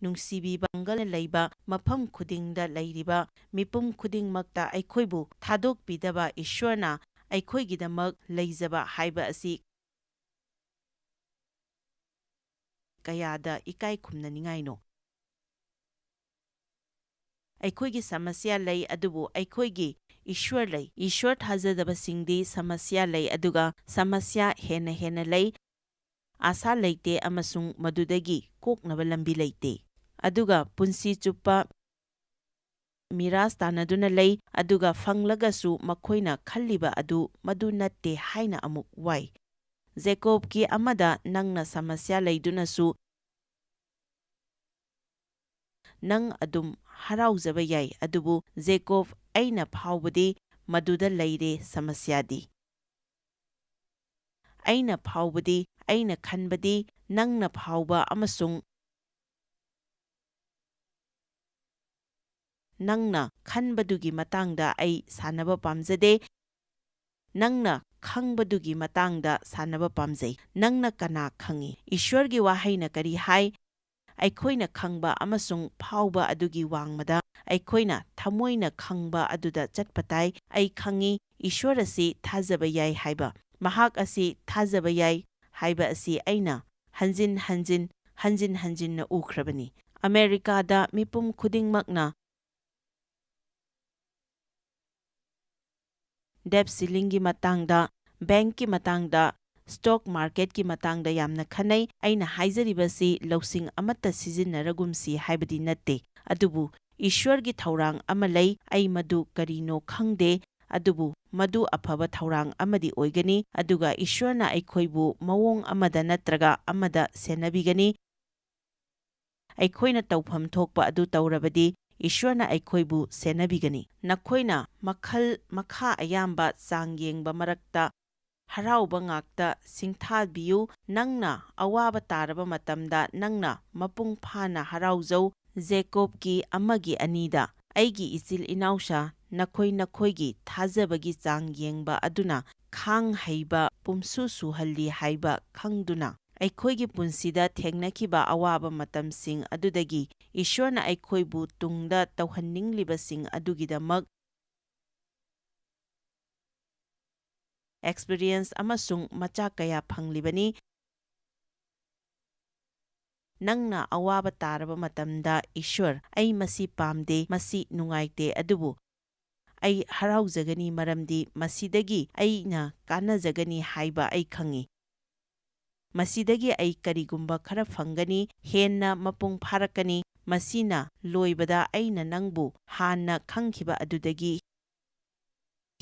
ꯅꯨꯡꯁꯤꯕꯤꯕ ꯄꯥꯡꯒꯜ ꯂꯩꯕ ꯃꯐꯝ ꯈꯨꯗꯤꯡꯗ ꯂꯩꯔꯤꯕ ꯃꯤꯄꯨꯝ ꯈꯨꯗꯤꯡꯃꯛꯇ ꯑꯩꯈꯣꯏꯕꯨ ꯊꯥꯗꯣꯛꯄꯤꯗꯕ ꯏꯁ꯭ꯋꯔꯅ ꯑꯩꯈꯣꯏꯒꯤꯗꯃꯛ ꯂꯩꯖꯕ ꯍꯥꯏꯕ ꯑꯁꯤ ꯀꯌꯥꯗ ꯏꯀꯥꯏ ꯈꯨꯝꯅꯅꯤꯡꯉꯥꯏꯅꯣ? ꯑꯩꯈꯣꯏꯒꯤ ꯁꯃꯁ꯭ꯌꯥ ꯂꯩ, ꯑꯗꯨꯕꯨ ꯑꯩꯈꯣꯏꯒꯤ ꯏꯁ꯭ꯋꯔ ꯂꯩ꯫ ꯏꯁ꯭ꯋꯔ ꯊꯥꯖꯗꯕꯁꯤꯡꯗꯤ ꯁꯃꯁ꯭ꯌꯥ ꯂꯩ, ꯑꯗꯨꯒ ꯁꯃꯁ꯭ꯌꯥ ꯍꯦꯟꯅ ꯍꯦꯟꯅ ꯂꯩ꯫ ꯑꯥꯁꯥ ꯂꯩꯇꯦ ꯑꯃꯁꯨꯡ ꯃꯗꯨꯗꯒꯤ ꯀꯣꯛꯅꯕ ꯂꯝꯕꯤ ꯂꯩꯇꯦ꯫ ꯑꯗꯨꯒ ꯄꯨꯟꯁꯤ ꯆꯨꯞꯄ ꯃꯤꯔꯥꯁ ꯇꯥꯟꯅꯗꯨꯅ ꯂꯩ, ꯑꯗꯨꯒ ꯐꯪꯂꯒꯁꯨ ꯃꯈꯣꯏꯅ ꯈꯜꯂꯤꯕ ꯑꯗꯨ ꯃꯗꯨ ꯅꯠꯇꯦ ꯍꯥꯏꯅ ꯑꯃꯨꯛ ꯋꯥꯏ꯫ ꯖꯦꯀꯣꯕꯀꯤ ꯑꯃꯗ ꯅꯪꯅ ꯁꯃꯁ꯭ꯌꯥ ꯂꯩꯗꯨꯅꯁꯨ ꯅꯪ ꯑꯗꯨꯝ ꯍꯔꯥꯎꯖꯕ ꯌꯥꯏ, ꯑꯗꯨꯕꯨ ꯖꯦꯀꯣꯕ, ꯑꯩꯅ ꯐꯥꯎꯕꯗꯤ ꯃꯗꯨꯗ ꯂꯩꯔꯦ ꯁꯃꯁ꯭ꯌꯥꯗꯤ꯫ ꯑꯩꯅ ꯐꯥꯎꯕꯗꯤ, ꯑꯩꯅ ꯈꯟꯕꯗꯤ ꯅꯪꯅ ꯐꯥꯎꯕ ꯑꯃꯁꯨꯡ ꯅꯪꯅ ꯈꯟꯕꯗꯨꯒꯤ ꯃꯇꯥꯡꯗ ꯑꯩ ꯁꯥꯟꯅꯕ ꯄꯥꯝꯖꯗꯦ꯫ ꯅꯪꯅ ꯈꯪꯕꯗꯨꯒꯤ ꯃꯇꯥꯡꯗ ꯁꯥꯟꯅꯕ ꯄꯥꯝꯖꯩ꯫ ꯅꯪꯅ ꯀꯅꯥ ꯈꯪꯏ? ꯏꯁ꯭ꯋꯔꯒꯤ ꯋꯥꯍꯩꯅ ꯀꯔꯤ ꯍꯥꯏ? ꯑꯩꯈꯣꯏꯅ ꯈꯪꯕ ꯑꯃꯁꯨꯡ ꯐꯥꯎꯕ ꯑꯗꯨꯒꯤ ꯋꯥꯡꯃꯗ ꯑꯩꯈꯣꯏꯅ ꯊꯃꯣꯏꯅ ꯈꯪꯕ ꯑꯗꯨꯗ ꯆꯠꯄ ꯇꯥꯏ꯫ ꯑꯩ ꯈꯪꯏ, ꯏꯁ꯭ꯋꯔ ꯑꯁꯤ ꯊꯥꯖꯕ ꯌꯥꯏ ꯍꯥꯏꯕ, ꯃꯍꯥꯛ ꯑꯁꯤ ꯊꯥꯖꯕ ꯌꯥꯏ ꯍꯥꯏꯕ ꯑꯁꯤ ꯑꯩꯅ ꯍꯟꯖꯤꯟ ꯍꯟꯖꯤꯟ, ꯍꯟꯖꯤꯟ ꯍꯟꯖꯤꯟꯅ ꯎꯈ꯭ꯔꯕꯅꯤ꯫ ꯑꯃꯦꯔꯤꯀꯥꯗ ꯃꯤꯄꯨꯝ ꯈꯨꯗꯤꯡꯃꯛꯅ ꯗꯦꯞ ꯁꯤꯂꯤꯡꯒꯤ ꯃꯇꯥꯡꯗ, ꯕꯦꯡꯛꯀꯤ ꯃꯇꯥꯡꯗ, ꯁ꯭ꯇꯣꯛ ꯃꯥꯔꯀꯦꯠꯀꯤ ꯃꯇꯥꯡꯗ ꯌꯥꯝꯅ ꯈꯟꯅꯩ꯫ ꯑꯩꯅ ꯍꯥꯏꯖꯔꯤꯕꯁꯤ ꯂꯧꯁꯤꯡ ꯑꯃꯠꯇ ꯁꯤꯖꯤꯟꯅꯔꯒꯨꯝꯁꯤ ꯍꯥꯏꯕꯗꯤ ꯅꯠꯇꯦ, ꯑꯗꯨꯕꯨ ꯏꯁ꯭ꯋꯔꯒꯤ ꯊꯧꯔꯥꯡ ꯑꯃ ꯂꯩ꯫ ꯑꯩ ꯃꯗꯨ ꯀꯔꯤꯅꯣ ꯈꯪꯗꯦ, ꯑꯗꯨꯕꯨ ꯃꯗꯨ ꯑꯐꯕ ꯊꯧꯔꯥꯡ ꯑꯃꯗꯤ ꯑꯣꯏꯒꯅꯤ, ꯑꯗꯨꯒ ꯏꯁ꯭ꯋꯔꯅ ꯑꯩꯈꯣꯏꯕꯨ ꯃꯑꯣꯡ ꯑꯃꯗ ꯅꯠꯇ꯭ꯔꯒ ꯑꯃꯗ ꯁꯦꯟꯅꯕꯤꯒꯅꯤ꯫ ꯑꯩꯈꯣꯏꯅ ꯇꯧꯐꯝ ꯊꯣꯛꯄ ꯑꯗꯨ ꯇꯧꯔꯕꯗꯤ, ꯏꯁ꯭ꯋꯔꯅ ꯑꯩꯈꯣꯏꯕꯨ ꯁꯦꯟꯅꯕꯤꯒꯅꯤ꯫ ꯅꯈꯣꯏꯅ ꯃꯈꯜ ꯃꯈꯥ ꯑꯌꯥꯝꯕ ꯆꯥꯡ ꯌꯦꯡꯕ ꯃꯔꯛꯇ ꯍꯔꯥꯎꯕ ꯉꯥꯛꯇ ꯁꯤꯡꯊꯥꯕꯤꯌꯨ꯫ ꯅꯪꯅ ꯑꯋꯥꯕ ꯇꯥꯔꯕ ꯃꯇꯝꯗ ꯅꯪꯅ ꯃꯄꯨꯡ ꯐꯥꯅ ꯍꯔꯥꯎꯖꯧ꯫ ꯖꯦꯀꯣꯕꯀꯤ ꯑꯃꯒꯤ ꯑꯅꯤꯗ, ꯑꯩꯒꯤ ꯏꯆꯤꯜ ꯏꯅꯥꯎꯁꯥ, ꯅꯈꯣꯏ ꯅꯈꯣꯏꯒꯤ ꯊꯥꯖꯕꯒꯤ ꯆꯥꯡ ꯌꯦꯡꯕ ꯑꯗꯨꯅ ꯈꯥꯡ ꯍꯩꯕ ꯄꯨꯝꯁꯨ ꯁꯨꯍꯜꯂꯤ ꯍꯥꯏꯕ ꯈꯪꯗꯨꯅ, ꯑꯩꯈꯣꯏꯒꯤ ꯄꯨꯟꯁꯤꯗ ꯊꯦꯡꯅꯈꯤꯕ ꯑꯋꯥꯕ ꯃꯇꯝꯁꯤꯡ ꯑꯗꯨꯗꯒꯤ ꯏꯁ꯭ꯋꯔꯅ ꯑꯩꯈꯣꯏꯕꯨ ꯇꯨꯡꯗ ꯇꯧꯍꯟꯅꯤꯡꯂꯤꯕꯁꯤꯡ ꯑꯗꯨꯒꯤꯗꯃꯛ ꯑꯦꯛꯁꯄꯤꯔꯤꯌꯦꯟꯁ ꯑꯃꯁꯨꯡ ꯃꯆꯥꯛ ꯀꯌꯥ ꯐꯪꯂꯤꯕꯅꯤ꯫ ꯅꯪꯅ ꯑꯋꯥꯕ ꯇꯥꯔꯕ ꯃꯇꯝꯗ, "ꯏꯁ꯭ꯋꯔ, ꯑꯩ ꯃꯁꯤ ꯄꯥꯝꯗꯦ, ꯃꯁꯤ ꯅꯨꯡꯉꯥꯏꯇꯦ, ꯑꯗꯨꯕꯨ ꯑꯩ ꯍꯔꯥꯎꯖꯒꯅꯤ, ꯃꯔꯝꯗꯤ ꯃꯁꯤꯗꯒꯤ ꯑꯩꯅ ꯀꯥꯟꯅꯖꯒꯅꯤ ꯍꯥꯏꯕ ꯑꯩ ꯈꯪꯏ꯫ ꯃꯁꯤꯗꯒꯤ ꯑꯩ ꯀꯔꯤꯒꯨꯝꯕ ꯈꯔ ꯐꯪꯒꯅꯤ, ꯍꯦꯟꯅ ꯃꯄꯨꯡ ꯐꯥꯔꯛꯀꯅꯤ, ꯃꯁꯤꯅ ꯂꯣꯏꯕꯗ ꯑꯩꯅ ꯅꯪꯕꯨ ꯍꯥꯟꯅ ꯈꯪꯈꯤꯕ ꯑꯗꯨꯗꯒꯤ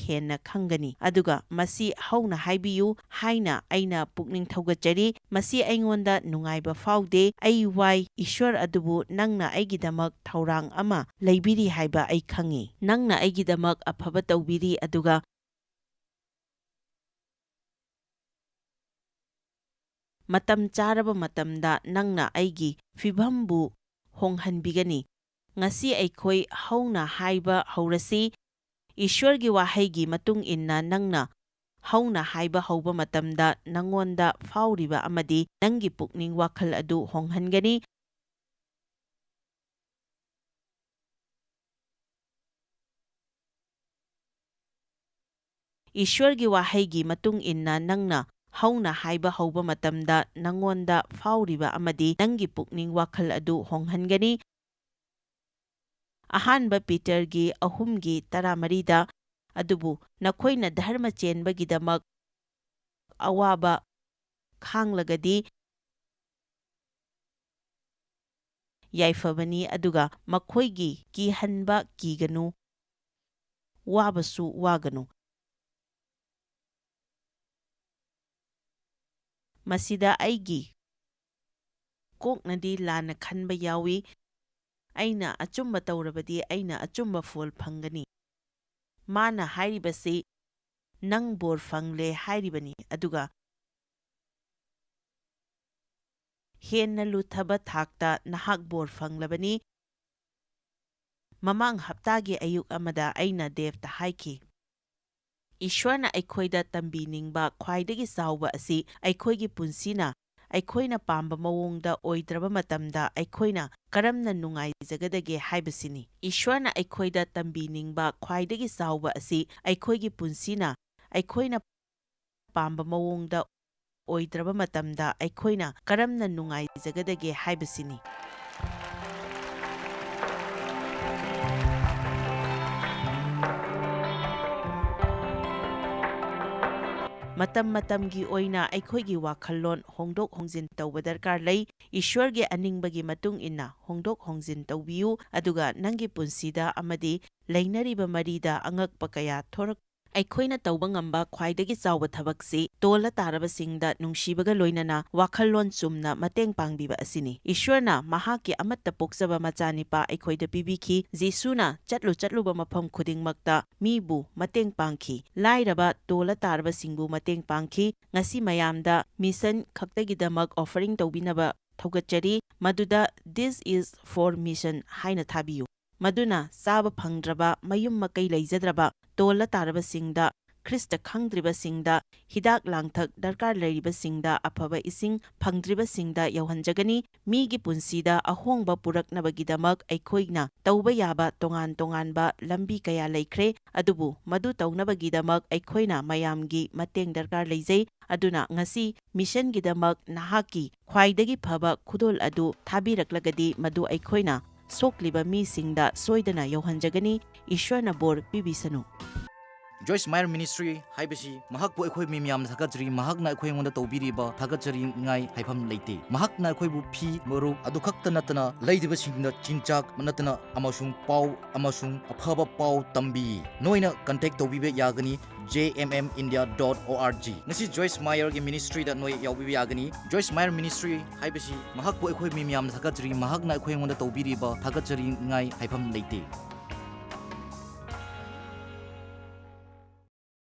ꯍꯦꯟꯅ ꯈꯪꯒꯅꯤ, ꯑꯗꯨꯒ ꯃꯁꯤ ꯍꯧꯅ ꯍꯥꯏꯕꯤꯌꯨ ꯍꯥꯏꯅ ꯑꯩꯅ ꯄꯨꯛꯅꯤꯡ ꯊꯧꯒꯠꯆꯔꯤ꯫ ꯃꯁꯤ ꯑꯩꯉꯣꯟꯗ ꯅꯨꯡꯉꯥꯏꯕ ꯐꯥꯎꯗꯦ꯫ ꯑꯩ ꯋꯥꯏ, ꯏꯁ꯭ꯋꯔ ꯑꯗꯨꯕꯨ ꯅꯪꯅ ꯑꯩꯒꯤꯗꯃꯛ ꯊꯧꯔꯥꯡ ꯑꯃ ꯂꯩꯕꯤꯔꯤ ꯍꯥꯏꯕ ꯑꯩ ꯈꯪꯏ꯫ ꯅꯪꯅ ꯑꯩꯒꯤꯗꯃꯛ ꯑꯐꯕ ꯇꯧꯕꯤꯔꯤ, ꯑꯗꯨꯒ ꯃꯇꯝ ꯆꯥꯔꯕ ꯃꯇꯝꯗ ꯅꯪꯅ ꯑꯩꯒꯤ ꯐꯤꯚꯝꯕꯨ ꯍꯣꯡꯍꯟꯕꯤꯒꯅꯤ꯫ ꯉꯁꯤ ꯑꯩꯈꯣꯏ ꯍꯧꯅ ꯍꯥꯏꯕ ꯍꯧꯔꯁꯤ꯫ ꯏꯁ꯭ꯋꯔꯒꯤ ꯋꯥꯍꯩꯒꯤ ꯃꯇꯨꯡ ꯏꯟꯅ, ꯅꯪꯅ ꯍꯧꯅ ꯍꯥꯏꯕ ꯍꯧꯕ ꯃꯇꯝꯗ ꯅꯉꯣꯟꯗ ꯐꯥꯎꯔꯤꯕ ꯑꯃꯗꯤ ꯅꯪꯒꯤ ꯄꯨꯛꯅꯤꯡ ꯋꯥꯈꯜ ꯑꯗꯨ ꯍꯣꯡꯍꯟꯒꯅꯤ꯫ ꯏꯁ꯭ꯋꯔꯒꯤ ꯋꯥꯍꯩꯒꯤ ꯃꯇꯨꯡ ꯏꯟꯅ, ꯅꯪꯅ ꯍꯧꯅ ꯍꯥꯏꯕ ꯍꯧꯕ ꯃꯇꯝꯗ ꯅꯉꯣꯟꯗ ꯐꯥꯎꯔꯤꯕ ꯑꯃꯗꯤ ꯅꯪꯒꯤ ꯄꯨꯛꯅꯤꯡ ꯋꯥꯈꯜ ꯑꯗꯨ ꯍꯣꯡꯍꯟꯒꯅꯤ꯫ ꯑꯍꯥꯟꯕ ꯄꯤꯇꯔꯒꯤ ꯑꯍꯨꯝꯒꯤ ꯇꯔꯥꯃꯔꯤꯗ, "ꯑꯗꯨꯕꯨ ꯅꯈꯣꯏꯅ ꯙꯔꯃ ꯆꯦꯟꯕꯒꯤꯗꯃꯛ ꯑꯋꯥꯕ ꯈꯥꯡꯂꯒꯗꯤ ꯌꯥꯏꯐꯕꯅꯤ, ꯑꯗꯨꯒ ꯃꯈꯣꯏꯒꯤ ꯀꯤꯍꯟꯕ ꯀꯤꯒꯅꯨ, ꯋꯥꯕꯁꯨ ꯋꯥꯒꯅꯨ꯫" ꯃꯁꯤꯗ ꯑꯩꯒꯤ ꯀꯣꯛꯅꯗꯤ ꯂꯥꯟꯅ ꯈꯟꯕ ꯌꯥꯎꯏ꯫ ꯑꯩꯅ ꯑꯆꯨꯝꯕ ꯇꯧꯔꯕꯗꯤ ꯑꯩꯅ ꯑꯆꯨꯝꯕ ꯐꯣꯜ ꯐꯪꯒꯅꯤ꯫ ꯃꯥꯅ ꯍꯥꯏꯔꯤꯕꯁꯤ, "ꯅꯪ ꯕꯣꯔ ꯐꯪꯂꯦ" ꯍꯥꯏꯔꯤꯕꯅꯤ, ꯑꯗꯨꯒ ꯍꯦꯟꯅ ꯂꯨꯊꯕ ꯊꯥꯛꯇ ꯅꯍꯥꯛ ꯕꯣꯔ ꯐꯪꯂꯕꯅꯤ꯫ ꯃꯃꯥꯡ ꯍꯞꯇꯥꯒꯤ ꯑꯌꯨꯛ ꯑꯃꯗ ꯑꯩꯅ ꯗꯦꯕꯇ ꯍꯥꯏꯈꯤ, "ꯏꯁ꯭ꯋꯔꯅ ꯑꯩꯈꯣꯏꯗ ꯇꯝꯕꯤꯅꯤꯡꯕ ꯈ꯭ꯋꯥꯏꯗꯒꯤ ꯆꯥꯎꯕ ꯑꯁꯤ ꯑꯩꯈꯣꯏꯒꯤ ꯄꯨꯟꯁꯤꯅ ꯑꯩꯈꯣꯏꯅ ꯄꯥꯝꯕ ꯃꯑꯣꯡꯗ ꯑꯣꯏꯗ꯭ꯔꯕ ꯃꯇꯝꯗ ꯑꯩꯈꯣꯏꯅ ꯀꯔꯝꯅ ꯅꯨꯡꯉꯥꯏꯖꯒꯗꯒꯦ ꯍꯥꯏꯕꯁꯤꯅꯤ꯫" ꯏꯁ꯭ꯋꯔꯅ ꯑꯩꯈꯣꯏꯗ ꯇꯝꯕꯤꯅꯤꯡꯕ ꯈ꯭ꯋꯥꯏꯗꯒꯤ ꯆꯥꯎꯕ ꯑꯁꯤ ꯑꯩꯈꯣꯏꯒꯤ ꯄꯨꯟꯁꯤꯅ ꯑꯩꯈꯣꯏꯅ ꯄꯥꯝꯕ ꯃꯑꯣꯡꯗ ꯑꯣꯏꯗ꯭ꯔꯕ ꯃꯇꯝꯗ ꯑꯩꯈꯣꯏꯅ ꯀꯔꯝꯅ ꯅꯨꯡꯉꯥꯏꯖꯒꯗꯒꯦ ꯍꯥꯏꯕꯁꯤꯅꯤ꯫ ꯃꯇꯝ ꯃꯇꯝꯒꯤ ꯑꯣꯏꯅ ꯑꯩꯈꯣꯏꯒꯤ ꯋꯥꯈꯜꯂꯣꯟ ꯍꯣꯡꯗꯣꯛ ꯍꯣꯡꯖꯤꯟ ꯇꯧꯕ ꯗꯔꯀꯥꯔ ꯂꯩ꯫ ꯏꯁ꯭ꯋꯔꯒꯤ ꯑꯅꯤꯡꯕꯒꯤ ꯃꯇꯨꯡ ꯏꯟꯅ ꯍꯣꯡꯗꯣꯛ ꯍꯣꯡꯖꯤꯟ ꯇꯧꯕꯤꯌꯨ, ꯑꯗꯨꯒ ꯅꯪꯒꯤ ꯄꯨꯟꯁꯤꯗ ꯑꯃꯗꯤ ꯂꯩꯅꯔꯤꯕ ꯃꯔꯤꯗ ꯑꯉꯛꯄ ꯀꯌꯥ ꯊꯣꯔꯛ-, ꯑꯩꯈꯣꯏꯅ ꯇꯧꯕ ꯉꯝꯕ ꯈ꯭ꯋꯥꯏꯗꯒꯤ ꯆꯥꯎꯕ ꯊꯕꯛꯁꯤ ꯇꯣꯜꯂ ꯇꯥꯔꯕꯁꯤꯡꯗ ꯅꯨꯡꯁꯤꯕꯒ ꯂꯣꯏꯅꯅ ꯋꯥꯈꯜꯂꯣꯟ ꯆꯨꯝꯅ ꯃꯇꯦꯡ ꯄꯥꯡꯕꯤꯕ ꯑꯁꯤꯅꯤ꯫ ꯏꯁ꯭ꯋꯔꯅ ꯃꯍꯥꯛꯀꯤ ꯑꯃꯠꯇ ꯄꯣꯛꯆꯕ ꯃꯆꯥꯅꯤꯄꯥ ꯑꯩꯈꯣꯏꯗ ꯄꯤꯕꯤꯈꯤ꯫ ꯖꯤꯁꯨꯅ ꯆꯠꯂꯨ ꯆꯠꯂꯨꯕ ꯃꯐꯝ ꯈꯨꯗꯤꯡꯃꯛꯇ ꯃꯤꯕꯨ ꯃꯇꯦꯡ ꯄꯥꯡꯈꯤ꯫ ꯂꯥꯏꯔꯕ, ꯇꯣꯜꯂ ꯇꯥꯔꯕꯁꯤꯡꯕꯨ ꯃꯇꯦꯡ ꯄꯥꯡꯈꯤ꯫ ꯉꯁꯤ ꯃꯌꯥꯝꯗ ꯃꯤꯁꯟ ꯈꯛꯇꯒꯤꯗꯃꯛ offering ꯇꯧꯕꯤꯅꯕ ꯊꯧꯒꯠꯆꯔꯤ, ꯃꯗꯨꯗ "This is for mission" ꯍꯥꯏꯅ ꯊꯥꯕꯤꯌꯨ꯫ ꯃꯗꯨꯅ ꯆꯥꯕ ꯐꯪꯗ꯭ꯔꯕ, ꯃꯌꯨꯝ ꯃꯀꯩ ꯂꯩꯖꯗ꯭ꯔꯕ, ꯇꯣꯜꯂ ꯇꯥꯔꯕꯁꯤꯡꯗ, ꯈ꯭ꯔꯤꯁꯇ ꯈꯪꯗ꯭ꯔꯤꯕꯁꯤꯡꯗ, ꯍꯤꯗꯥꯛ ꯂꯥꯡꯊꯛ ꯗꯔꯀꯥꯔ ꯂꯩꯔꯤꯕꯁꯤꯡꯗ, ꯑꯐꯕ ꯏꯁꯤꯡ ꯐꯪꯗ꯭ꯔꯤꯕꯁꯤꯡꯗ ꯌꯧꯍꯟꯖꯒꯅꯤ꯫ ꯃꯤꯒꯤ ꯄꯨꯟꯁꯤꯗ ꯑꯍꯣꯡꯕ ꯄꯨꯔꯛꯅꯕꯒꯤꯗꯃꯛ ꯑꯩꯈꯣꯏꯅ ꯇꯧꯕ ꯌꯥꯕ ꯇꯣꯉꯥꯟ ꯇꯣꯉꯥꯟꯕ ꯂꯝꯕꯤ ꯀꯌꯥ ꯂꯩꯈ꯭ꯔꯦ, ꯑꯗꯨꯕꯨ ꯃꯗꯨ ꯇꯧꯅꯕꯒꯤꯗꯃꯛ ꯑꯩꯈꯣꯏꯅ ꯃꯌꯥꯝꯒꯤ ꯃꯇꯦꯡ ꯗꯔꯀꯥꯔ ꯂꯩꯖꯩ꯫ ꯑꯗꯨꯅ ꯉꯁꯤ ꯃꯤꯁꯟꯒꯤꯗꯃꯛ ꯅꯍꯥꯛꯀꯤ ꯈ꯭ꯋꯥꯏꯗꯒꯤ ꯐꯕ ꯈꯨꯗꯣꯜ ꯑꯗꯨ ꯊꯥꯕꯤꯔꯛꯂꯒꯗꯤ, ꯃꯗꯨ ꯑꯩꯈꯣꯏꯅ ꯁꯣꯛꯂꯤꯕ ꯃꯤꯁꯤꯡꯗ ꯁꯣꯏꯗꯅ ꯌꯧꯍꯟꯖꯒꯅꯤ꯫ ꯏꯁ꯭ꯋꯔꯅ ꯕꯣꯔ ꯄꯤꯕꯤꯁꯅꯨ꯫ ꯖꯣꯏꯁ ꯃꯥꯌꯔ ꯃꯤꯅꯤꯁꯇ꯭ꯔꯤ ꯍꯥꯏꯕꯁꯤ ꯃꯍꯥꯛꯄꯨ ꯑꯩꯈꯣꯏ ꯃꯤ ꯃꯌꯥꯝꯅ ꯊꯥꯒꯠꯆꯔꯤ꯫ ꯃꯍꯥꯛꯅ ꯑꯩꯈꯣꯏ ꯑꯩꯉꯣꯟꯗ ꯇꯧꯕꯤꯔꯤꯕ ꯊꯥꯒꯠꯆꯔꯤꯉꯥꯏ ꯍꯥꯏꯐꯝ ꯂꯩꯇꯦ꯫ ꯃꯍꯥꯛꯅ ꯑꯩꯈꯣꯏꯕꯨ ꯐꯤ, ꯃꯔꯨꯞ ꯑꯗꯨ ꯈꯛꯇ ꯅꯠꯇꯅ ꯂꯩꯔꯤꯕꯁꯤꯡꯗ ꯆꯤꯟꯖꯥꯛ ꯅꯠꯇꯅ ꯑꯃꯁꯨꯡ ꯄꯥꯎ ꯑꯃꯁꯨꯡ ꯑꯐꯕ ꯄꯥꯎ ꯇꯝꯕꯤ꯫ ꯅꯣꯏꯅ contact ꯇꯧꯕꯤꯕ ꯌꯥꯒꯅꯤ J M M India dot O R G꯫ ꯉꯁꯤ ꯖꯣꯏꯁ ꯃꯥꯌꯔꯒꯤ ꯃꯤꯅꯤꯁꯇ꯭ꯔꯤꯗ ꯅꯣꯏ ꯌꯥꯎꯕꯤꯕ ꯌꯥꯒꯅꯤ꯫ ꯖꯣꯏꯁ ꯃꯥꯌꯔ ꯃꯤꯅꯤꯁꯇ꯭ꯔꯤ ꯍꯥꯏꯕꯁꯤ ꯃꯍꯥꯛꯄꯨ ꯑꯩꯈꯣꯏ ꯃꯤ ꯃꯌꯥꯝꯅ ꯊꯥꯒꯠꯆꯔꯤ꯫ ꯃꯍꯥꯛꯅ ꯑꯩꯈꯣꯏ ꯑꯩꯉꯣꯟꯗ ꯇꯧꯕꯤꯔꯤꯕ ꯊꯥꯒꯠꯆꯔꯤꯉꯥꯏ ꯍꯥꯏꯐꯝ ꯂꯩꯇꯦ꯫